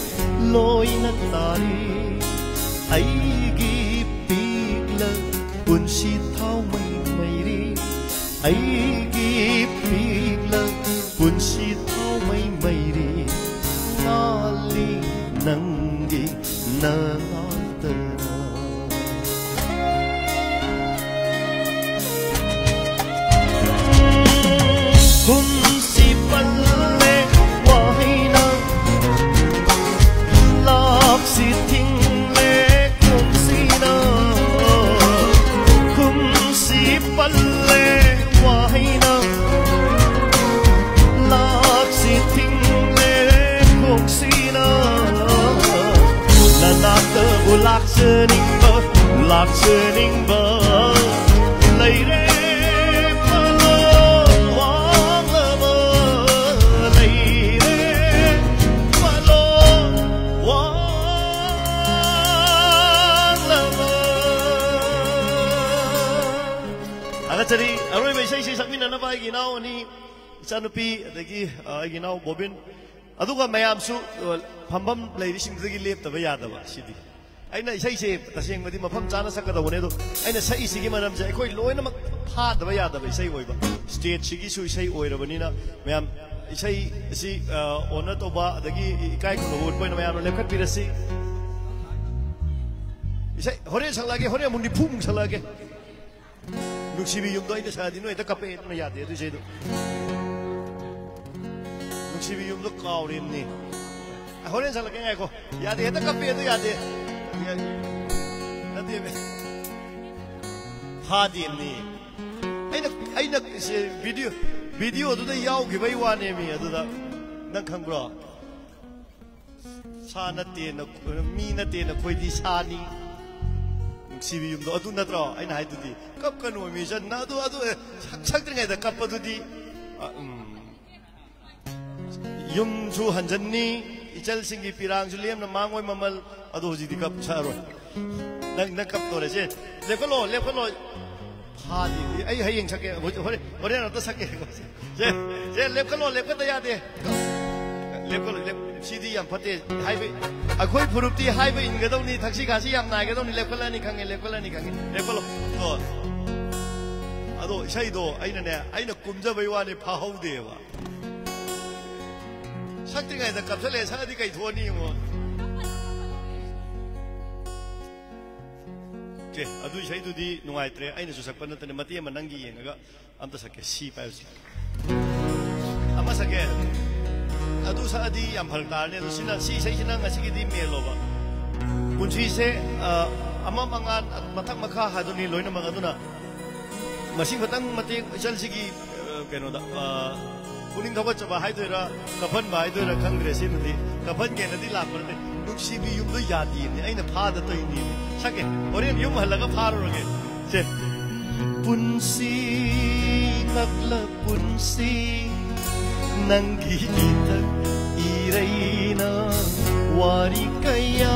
ꯂꯣꯏꯅ ꯇꯥꯔꯤ꯫ ꯑꯩꯒꯤ ꯄꯤꯛꯂ ꯄꯨꯟꯁꯤ ꯊꯥꯎꯃꯩ ꯃꯩꯔꯤ꯫ ꯑꯩꯒꯤ ꯄꯤꯛꯂ ꯄꯨꯟꯁꯤ ꯊꯥꯎꯃꯩ ꯃꯩꯔꯤ꯫ ꯉꯥꯜꯂꯤ ꯅꯪꯒꯤ ꯅꯉꯥꯜꯗꯅ꯫ ꯈꯨꯝꯁꯤ ꯄꯜꯂꯦ ꯋꯥꯍꯩꯅ, ꯂꯥꯛꯁꯤ ꯊꯤꯡꯂꯦ ꯈꯨꯝꯁꯤꯅ꯫ ꯈꯨꯝꯁꯤ ꯄꯜꯂꯦ ꯋꯥꯍꯩꯅ, ꯂꯥꯛꯁꯤ ꯊꯤꯡꯂꯦ ꯈꯨꯝꯁꯤꯅ꯫ ꯅꯅꯥꯛꯇꯕꯨ ꯂꯥꯛꯆꯅꯤꯡꯕ, ꯂꯥꯛꯆꯅꯤꯡꯕ ꯂꯩꯔꯦ ꯄꯥꯂꯣ ꯋꯥꯡꯂꯕ, ꯂꯩꯔꯦ ꯄꯥꯂꯣ ꯋꯥꯡꯂꯕ꯫ ꯊꯥꯒꯠꯆꯔꯤ꯫ ꯑꯔꯣꯏꯕ ꯏꯁꯩꯁꯤ ꯁꯛꯃꯤꯟꯅꯅꯕ ꯑꯩꯒꯤ ꯏꯅꯥꯎ ꯑꯅꯤ, ꯏꯆꯥꯅꯨꯄꯤ, ꯑꯗꯒꯤ, ꯑ, ꯑꯩꯒꯤ ꯏꯅꯥꯎ ꯕꯣꯕꯤꯟ, ꯑꯗꯨꯒ ꯃꯌꯥꯝꯁꯨ, ꯑ, ꯐꯝꯐꯝ ꯂꯩꯔꯤꯁꯤꯡꯗꯨꯗꯒꯤ ꯂꯦꯞꯇꯕ ꯌꯥꯗꯕ꯫ ꯁꯤꯗꯤ ꯑꯩꯅ ꯏꯁꯩꯁꯦ ꯇꯁꯦꯡꯕꯗꯤ ꯃꯐꯝ ꯆꯥꯅ ꯁꯛꯀꯗꯧꯕꯅꯦ, ꯑꯗꯣ ꯑꯩꯅ ꯁꯛꯏꯁꯤꯒꯤ ꯃꯔꯝꯁꯦ ꯑꯩꯈꯣꯏ ꯂꯣꯏꯅꯃꯛ ꯐꯥꯗꯕ ꯌꯥꯗꯕ ꯏꯁꯩ ꯑꯣꯏꯕ, ꯁ꯭ꯇꯦꯠꯁꯤꯒꯤꯁꯨ ꯏꯁꯩ ꯑꯣꯏꯔꯕꯅꯤꯅ꯫ ꯃꯌꯥꯝ ꯏꯁꯩ ꯑꯁꯤ, ꯑ, ꯑꯣꯅꯔ ꯇꯧꯕ ꯑꯗꯒꯤ ꯏꯀꯥꯏ ꯈꯨꯝꯅꯕ ꯎꯠꯄ ꯑꯣꯏꯅ ꯃꯌꯥꯝꯅ ꯂꯦꯞꯈꯠꯄꯤꯔꯁꯤ꯫ ꯏꯁꯩ ꯍꯣꯔꯦꯟ ꯁꯛꯂꯛꯑꯒꯦ, ꯍꯣꯔꯦꯟ ꯑꯃꯨꯛ ꯅꯤꯐꯨꯃꯨꯛ ꯁꯛꯂꯛꯑꯒꯦ꯫ ꯅꯨꯡꯁꯤꯕꯤ ꯌꯨꯝꯗꯣ ꯑꯩꯅ ꯁꯛꯑꯗꯤ ꯅꯣꯏ ꯍꯦꯛꯇ ꯀꯞꯄꯦ, ꯑꯗꯨꯅ ꯌꯥꯗꯦ ꯑꯗꯨ ꯏꯁꯩꯗꯣ꯫ ꯅꯨꯡꯁꯤꯕꯤ ꯌꯨꯝꯗꯣ ꯀꯥꯎꯔꯦꯝꯅꯤ꯫ ꯍꯣꯔꯦꯟ ꯁꯛꯂꯛꯀꯦ, ꯉꯥꯏꯈꯣ꯫ ꯌꯥꯗꯦ, ꯍꯦꯛꯇ ꯀꯞꯄꯦ, ꯑꯗꯨ ꯌꯥꯗꯦ꯫ ꯅꯠꯇꯦꯃꯦ꯫ ꯐꯥꯗꯦꯝꯅꯤ꯫ ꯑꯩꯅ, ꯑꯩꯅ ꯁꯦ ꯚꯤꯗꯤꯑꯣ ꯚꯤꯗꯤꯑꯣꯗꯨꯗ ꯌꯥꯎꯈꯤꯕꯩ ꯋꯥꯅꯦꯃꯤ꯫ ꯑꯗꯨꯗ ꯅꯪ ꯈꯪꯕ꯭ꯔꯣ? "ꯁꯥ ꯅꯠꯇꯦ ꯅ-, ꯃꯤ ꯅꯠꯇꯦ ꯅꯈꯣꯏꯗꯤ ꯁꯥꯅꯤ, ꯅꯨꯡꯁꯤꯕꯤ ꯌꯨꯝꯗꯣ", ꯑꯗꯨ ꯅꯠꯇ꯭ꯔꯣ ꯑꯩꯅ ꯍꯥꯏꯗꯨꯗꯤ? "ꯀꯞꯀꯅꯣꯃꯤ ꯏꯆꯟ", ꯅ ꯑꯗꯨ, ꯑꯗꯨ, ꯑꯦ, ꯁꯛ-, ꯁꯛꯇ꯭ꯔꯤꯉꯩꯗ ꯀꯞꯄꯗꯨꯗꯤ, ꯑ, ꯎꯝ꯫ "ꯌꯨꯝꯁꯨ ꯍꯟꯖꯟꯅꯤ, ꯏꯆꯜꯁꯤꯡꯒꯤ ꯄꯤꯔꯥꯡꯁꯨ ꯂꯦꯝꯅ ꯃꯥꯡꯉꯣꯏ ꯃꯃꯜ", ꯑꯗꯣ ꯍꯧꯖꯤꯛꯇꯤ ꯀꯞ ꯁꯛꯑꯔꯣꯏ꯫ ꯅꯪ, ꯅꯪ ꯀꯞꯇꯣꯔꯦ꯫ ꯁꯦ, ꯂꯦꯞꯈꯠꯂꯣ, ꯂꯦꯞꯈꯠꯂꯣ꯫ ꯐꯥꯗꯤ, ꯑꯩ ꯍꯌꯦꯡ ꯁꯛꯀꯦ꯫ ꯍꯣꯔꯦꯟ, ꯍꯣꯔꯦꯟ ꯑꯝꯇ ꯁꯛꯀꯦ꯫ ꯁꯦ, ꯁꯦ, ꯂꯦꯞꯈꯠꯂꯣ, ꯂꯦꯞꯈꯠꯇ ꯌꯥꯗꯦ꯫ ꯂꯦꯞꯈꯠꯂꯣ, ꯂꯦꯞ-, ꯁꯤꯗꯤ ꯌꯥꯝ ꯐꯠꯇꯦ꯫ ꯍꯥꯏꯕ, ꯑꯩꯈꯣꯏ ꯐꯨꯔꯨꯞꯇꯤ ꯍꯥꯏꯕ ꯏꯟꯒꯗꯧꯅꯤ, ꯊꯛꯁꯤ ꯈꯥꯁꯤ ꯌꯥꯝ ꯅꯥꯏꯒꯗꯧꯅꯤ꯫ ꯂꯦꯞꯈꯠꯂꯅꯤ ꯈꯪꯉꯦ, ꯂꯦꯞꯈꯠꯂꯅꯤ ꯈꯪꯉꯦ꯫ ꯂꯦꯞꯈꯠꯂꯣ꯫ ꯑꯗꯣ, ꯑꯗꯣ ꯏꯁꯩꯗꯣ ꯑꯩꯅꯅꯦ, ꯑꯩꯅ ꯀꯨꯝꯖꯕꯩ ꯋꯥꯅꯤ, ꯐꯥꯍꯧꯗꯦꯕ꯫ ꯁꯛꯇ꯭ꯔꯤꯉꯩꯗ ꯀꯞꯁꯜꯂꯦ, ꯁꯛꯑꯗꯤ ꯀꯩ ꯊꯣꯛꯑꯅꯤ ꯌꯦꯡꯉꯣ꯫ ꯆꯦ, ꯑꯗꯨ ꯏꯁꯩꯗꯨꯗꯤ ꯅꯨꯡꯉꯥꯏꯇ꯭ꯔꯦ, ꯑꯩꯅꯁꯨ ꯁꯛꯄ ꯅꯠꯇꯅ ꯃꯇꯦꯛ ꯑꯃ ꯅꯪꯒꯤ ꯌꯦꯡꯉꯒ ꯑꯝꯇ ꯁꯛꯀꯦ꯫ ꯁꯤ ꯄꯥꯏꯌꯨꯁꯤ꯫ ꯑꯃ ꯁꯛꯀꯦ꯫ ꯑꯗꯨ ꯁꯛꯑꯗꯤ ꯌꯥꯝ ꯐꯔꯛ ꯇꯥꯔꯅꯤ꯫ ꯑꯗꯨ ꯁꯤꯅ, ꯁꯤ ꯏꯁꯩꯁꯤꯅ ꯉꯁꯤꯒꯤꯗꯤ ꯃꯦꯜꯂꯣꯕ꯫ ꯄꯨꯟꯁꯤꯁꯦ, ꯑ, ꯑꯃ ꯃꯉꯥ ꯃꯊꯛ ꯃꯈꯥ ꯍꯥꯏꯗꯨꯅꯤ ꯂꯣꯏꯅꯃꯛ꯫ ꯑꯗꯨꯅ ꯃꯁꯤ ꯈꯛꯇꯪ ꯃꯇꯦꯛ ꯏꯆꯜꯁꯤꯒꯤ, ꯑ, ꯀꯩꯅꯣꯗ, ꯑ, ꯄꯨꯛꯅꯤꯡ ꯊꯧꯒꯠꯆꯕ ꯍꯥꯏꯗꯣꯏꯔꯥ, ꯀꯞꯍꯟꯕ ꯍꯥꯏꯗꯣꯏꯔꯥ ꯈꯪꯗ꯭ꯔꯦ꯫ ꯁꯤꯃꯗꯤ ꯀꯞꯍꯟꯒꯦꯅꯗꯤ ꯂꯥꯛꯄ ꯅꯠꯇꯦ꯫ ꯅꯨꯡꯁꯤꯕꯤ ꯌꯨꯝꯗꯣ ꯌꯥꯗꯦꯅꯦ, ꯑꯩꯅ ꯐꯥꯗ ꯇꯧꯔꯤꯅꯦ꯫ ꯁꯛꯀꯦ, ꯍꯣꯔꯦꯟ ꯌꯨꯝ ꯍꯜꯂꯒ ꯐꯥꯔꯨꯔꯒꯦ꯫ ꯁꯦ꯫ ꯄꯨꯟꯁꯤ ꯉꯛꯂ ꯄꯨꯟꯁꯤ ꯅꯪꯒꯤ ꯏꯊꯛ ꯏꯔꯩꯅ ꯋꯥꯔꯤ ꯀꯌꯥ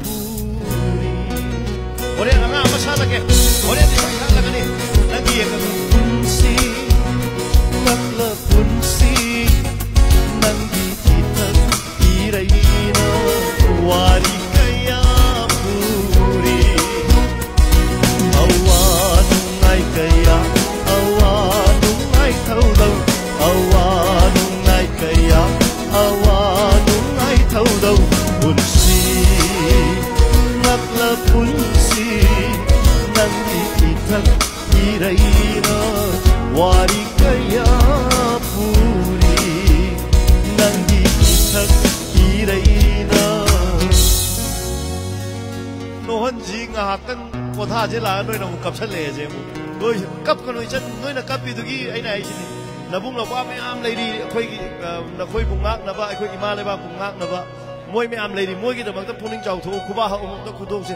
ꯄꯨꯔꯤ꯫ ꯍꯣꯔꯦꯟ ꯑꯉꯥꯡ ꯑꯃ ꯁꯥꯜꯂꯒꯦ꯫ ꯍꯣꯔꯦꯟꯗꯤ ꯅꯪ ꯁꯥꯜꯂꯒꯅꯤ꯫ ꯅꯪꯒꯤ ꯌꯦꯡꯉꯒ꯫ ꯄꯨꯟꯁꯤ ꯉꯛꯂ ꯄꯨꯟꯁꯤ ꯅꯪꯒꯤ ꯏꯊꯛ ꯏꯔꯩꯅ ꯋꯥꯔꯤ ꯀꯌꯥ ꯄꯨꯔꯤ꯫ ꯑꯋꯥ ꯅꯨꯡꯉꯥꯏ ꯀꯌꯥ, ꯑꯋꯥ ꯅꯨꯡꯉꯥꯏ ꯊꯧꯗꯧ, ꯑꯋꯥ ꯅꯨꯡꯉꯥꯏ ꯀꯌꯥ, ꯑꯋꯥ ꯅꯨꯡꯉꯥꯏ ꯊꯧꯗꯧ ꯄꯨꯟꯁꯤ ꯉꯛꯂ ꯄꯨꯟꯁꯤ ꯅꯪꯒꯤ ꯏꯊꯛ ꯏꯔꯩꯅ ꯋꯥꯔꯤ ꯀꯌꯥ ꯄꯨꯔꯤ꯫ ꯅꯪꯒꯤ ꯏꯊꯛ ꯏꯔꯩꯅ꯫ ꯅꯣꯍꯟꯁꯤ ꯉꯥꯏꯍꯥꯛꯇꯪ ꯄꯣꯊꯥꯁꯦ ꯂꯥꯛꯑ ꯅꯣꯏꯅ ꯑꯃꯨꯛ ꯀꯞꯁꯜꯂꯛꯑꯦꯁꯦ ꯑꯃꯨꯛ꯫ ꯅꯣꯏ ꯀꯞꯀꯅꯨ ꯏꯆꯟ, ꯅꯣꯏꯅ ꯀꯞꯄꯤꯗꯨꯒꯤ ꯑꯩꯅ ꯍꯥꯏꯁꯤꯅꯤ꯫ ꯅꯕꯨꯡ ꯅꯧꯄꯥ ꯃꯌꯥꯝ ꯂꯩꯔꯤ, ꯑꯩꯈꯣꯏꯒꯤ, ꯑ, ꯅꯈꯣꯏꯕꯨ ꯉꯥꯛꯅꯕ, ꯑꯩꯈꯣꯏ ꯏꯃꯥ ꯂꯩꯕꯥꯛꯄꯨ ꯉꯥꯛꯅꯕ꯫ ꯃꯣꯏ ꯃꯌꯥꯝ ꯂꯩꯔꯤ, ꯃꯣꯏꯒꯤꯗꯃꯛꯇ ꯄꯨꯛꯅꯤꯡ ꯆꯥꯎꯊꯣꯛꯎ, ꯈꯨꯕꯥꯛ ꯑꯃꯨꯛꯇ ꯈꯨꯗꯣꯛꯁꯦ꯫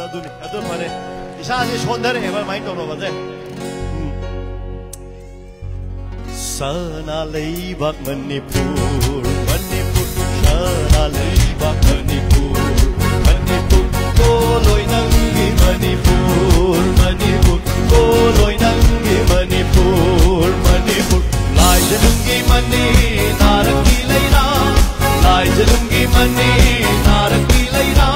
ꯑꯗꯨꯅꯤ, ꯑꯗꯨ ꯐꯔꯦ꯫ ꯏꯁꯥꯁꯦ ꯁꯣꯟꯊꯔꯛꯑꯦꯕ ꯑꯗꯨꯃꯥꯏꯅ ꯇꯧꯔꯕꯁꯦ꯫ ꯎꯝ꯫ ꯁꯅꯥ ꯂꯩꯕꯥꯛ ꯃꯅꯤꯄꯨꯔ, ꯃꯅꯤꯄꯨꯔ, ꯁꯅꯥ ꯂꯩꯕꯥꯛ ꯃꯅꯤꯄꯨꯔ, ꯃꯅꯤꯄꯨꯔ, ꯀꯣꯂꯣꯏ ꯅꯪꯒꯤ ꯃꯅꯤꯄꯨꯔ, ꯃꯅꯤꯄꯨꯔ, ꯀꯣꯂꯣꯏ ꯅꯪꯒꯤ ꯃꯅꯤꯄꯨꯔ, ꯃꯅꯤꯄꯨꯔ꯫ ꯂꯥꯏꯖꯅꯨꯡꯒꯤ ꯃꯅꯤ, ꯅꯥꯔꯛꯀꯤ ꯂꯩꯅꯥ, ꯂꯥꯏꯖꯅꯨꯡꯒꯤ ꯃꯅꯤ, ꯅꯥꯔꯛꯀꯤ ꯂꯩꯅꯥ,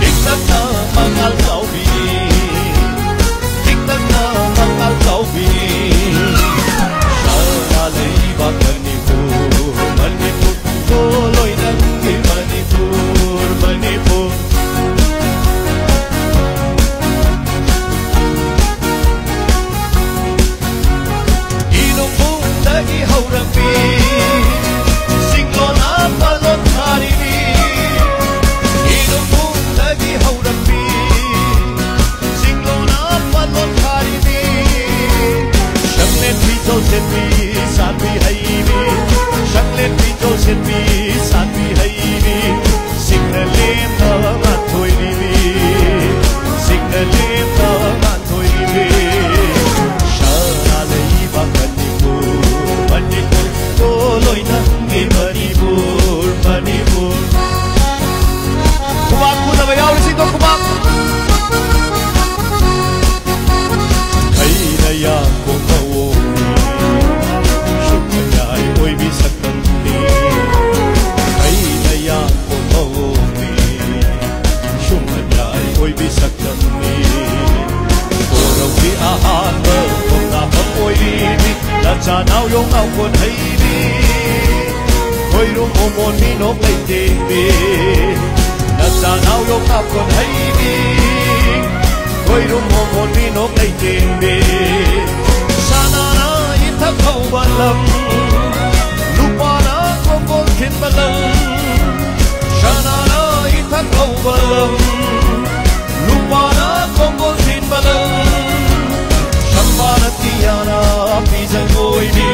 ꯄꯤꯛꯇꯛꯅ ꯃꯉꯥꯜ ꯆꯥꯎꯕꯤ, ꯄꯤꯛꯇꯛꯅ ꯃꯉꯥꯜ ꯆꯥꯎꯕꯤ꯫ ꯁꯅꯥ ꯂꯩꯕꯥꯛ ꯃꯅꯤꯄꯨꯔ, ꯃꯅꯤꯄꯨꯔ, ꯀꯣꯂꯣꯏ ꯅꯪꯒꯤ ꯃꯅꯤꯄꯨꯔ, ꯃꯅꯤꯄꯨꯔ꯫ ꯏꯅꯨꯡꯕꯨꯡꯗꯒꯤ ꯍꯧꯔꯛꯄꯤ, ꯆꯤꯡꯂꯣꯟ ꯂꯥꯝꯕ ꯂꯣꯟꯊꯥꯔꯤꯕꯤ꯫ ꯏꯅꯨꯡꯕꯨꯡꯗꯒꯤ ꯍꯧꯔꯛꯄꯤ, ꯆꯤꯡꯂꯣꯟ ꯂꯥꯝꯕ ꯂꯣꯟꯊꯥꯔꯤꯕꯤ꯫ ꯁꯪꯂꯦꯟ ꯐꯤꯖꯣꯜ ꯁꯦꯠꯄꯤ, ꯁꯥꯟꯕꯤ ꯍꯩꯕꯤ꯫ ꯁꯪꯂꯦꯟ ꯐꯤꯖꯣꯜ ꯁꯦꯠꯄꯤ, ꯁꯥꯟꯕꯤ ꯍꯩꯕꯤ꯫ ꯁꯤꯡꯅ ꯂꯦꯝꯅ ꯉꯥꯟꯊꯣꯏꯔꯤꯕꯤ, ꯁꯤꯡꯅ ꯂꯦꯝꯅ ꯉꯥꯟꯊꯣꯏꯔꯤꯕꯤ꯫ ꯁꯅꯥ ꯂꯩꯕꯥꯛ ꯃꯅꯤꯄꯨꯔ, ꯃꯅꯤꯄꯨꯔ, ꯀꯣꯂꯣꯏ ꯅꯪꯒꯤ ꯃꯅꯤꯄꯨꯔ, ꯃꯅꯤꯄꯨꯔ꯫ ꯈꯨꯕꯥꯛ ꯈꯨꯗꯕ ꯌꯥꯎꯔꯤꯁꯤꯡꯗꯣ ꯈꯨꯕꯥꯛ꯫ ꯈꯩꯅ ꯌꯥꯡꯀꯣꯛ ꯃꯑꯣꯡꯅꯤ, ꯁꯨꯝ ꯃꯌꯥꯏ ꯑꯣꯏꯕꯤ ꯁꯛꯇꯝꯅꯤ꯫ ꯈꯩꯅ ꯌꯥꯡꯀꯣꯛ ꯃꯑꯣꯡꯅꯤ, ꯁꯨꯝ ꯃꯌꯥꯏ ꯑꯣꯏꯕꯤ ꯁꯛꯇꯝꯅꯤ꯫ ꯀꯣꯔꯧꯒꯤ ꯑꯍꯥꯟꯕ ꯈꯣꯡꯅꯥꯐꯝ ꯑꯣꯏꯔꯤꯕꯤ, ꯅꯆꯥ ꯅꯥꯎ ꯌꯣꯡ ꯅꯥꯎ ꯀꯣꯟ ꯍꯩꯕꯤ꯫ ꯈꯣꯏꯔꯨꯝ ꯃꯣꯃꯣꯟ ꯃꯤꯅꯣꯛ ꯂꯩꯇꯦꯡꯕꯤ, ꯅꯆꯥ ꯅꯥꯎ ꯌꯣꯛ ꯅꯥꯎ ꯀꯣꯟ ꯍꯩꯕꯤ꯫ ꯈꯣꯏꯔꯨꯝ ꯃꯣꯃꯣꯟ ꯃꯤꯅꯣꯛ ꯂꯩꯇꯦꯡꯕꯤ꯫ ꯁꯅꯥꯅ ꯏꯊꯛ ꯍꯧꯕ ꯂꯝ, ꯂꯨꯄꯥꯅ ꯀꯣꯡꯒꯣꯜ ꯊꯤꯟꯕ ꯂꯝ꯫ ꯁꯅꯥꯅ ꯏꯊꯛ ꯍꯧꯕ ꯂꯝ, ꯂꯨꯄꯥꯅ ꯀꯣꯡꯒꯣꯜ ꯊꯤꯟꯕ ꯂꯝ꯫ ꯁꯝꯕꯥꯅ ꯇꯤꯌꯥꯅ ꯄꯤꯖꯪ ꯑꯣꯏꯕꯤ꯫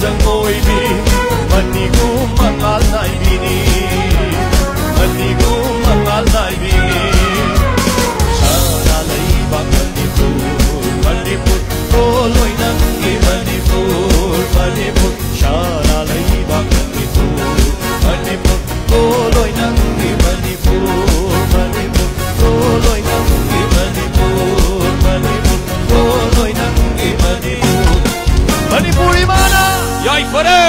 ꯆꯪ ꯑꯣꯏꯕꯤ, ꯃꯅꯤꯒꯨꯝ ꯃꯉꯥꯜ ꯅꯥꯏꯕꯤꯅꯤ, ꯃꯅꯤꯒꯨꯝ ꯃꯉꯥꯜ ꯅꯥꯏꯕꯤꯅꯤ꯫ ꯁꯅꯥ ꯂꯩꯕꯥꯛ ꯃꯅꯤꯄꯨꯔ, ꯃꯅꯤꯄꯨꯔ, ꯂꯣꯏ ꯅꯪꯒꯤ ꯃꯅꯤꯄꯨꯔ, ꯃꯅꯤꯄꯨꯔ꯫ ꯁꯅꯥ ꯂꯩꯕꯥꯛ ꯃꯅꯤꯄꯨꯔ, ꯃꯅꯤꯄꯨꯔ, ꯂꯣꯏ ꯅꯪꯒꯤ ꯃꯅꯤꯄꯨꯔ, ꯃꯅꯤꯄꯨꯔ, ꯂꯣꯏ ꯅꯪꯒꯤ ꯃꯅꯤꯄꯨꯔ, ꯃꯅꯤꯄꯨꯔ, ꯂꯣꯏ ꯅꯪꯒꯤ ꯃꯅꯤꯄꯨꯔ꯫ ꯃꯅꯤꯄꯨꯔ ꯏꯃꯥꯅ ꯌꯥꯏꯐꯔꯦ!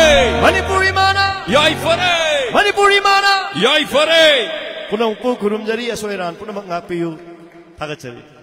ꯃꯅꯤꯄꯨꯔ ꯏꯃꯥꯅ ꯌꯥꯏꯐꯔꯦ! ꯃꯅꯤꯄꯨꯔ ꯏꯃꯥꯅ ꯌꯥꯏꯐꯔꯦ! ꯄꯨꯝꯅꯃꯛꯄꯨ ꯈꯨꯔꯨꯝꯖꯔꯤ, ꯑꯁꯣꯏ ꯑꯔꯥꯟ ꯄꯨꯝꯅꯃꯛ ꯉꯥꯛꯄꯤꯌꯨ꯫ ꯊꯥꯒꯠꯆꯔꯤ꯫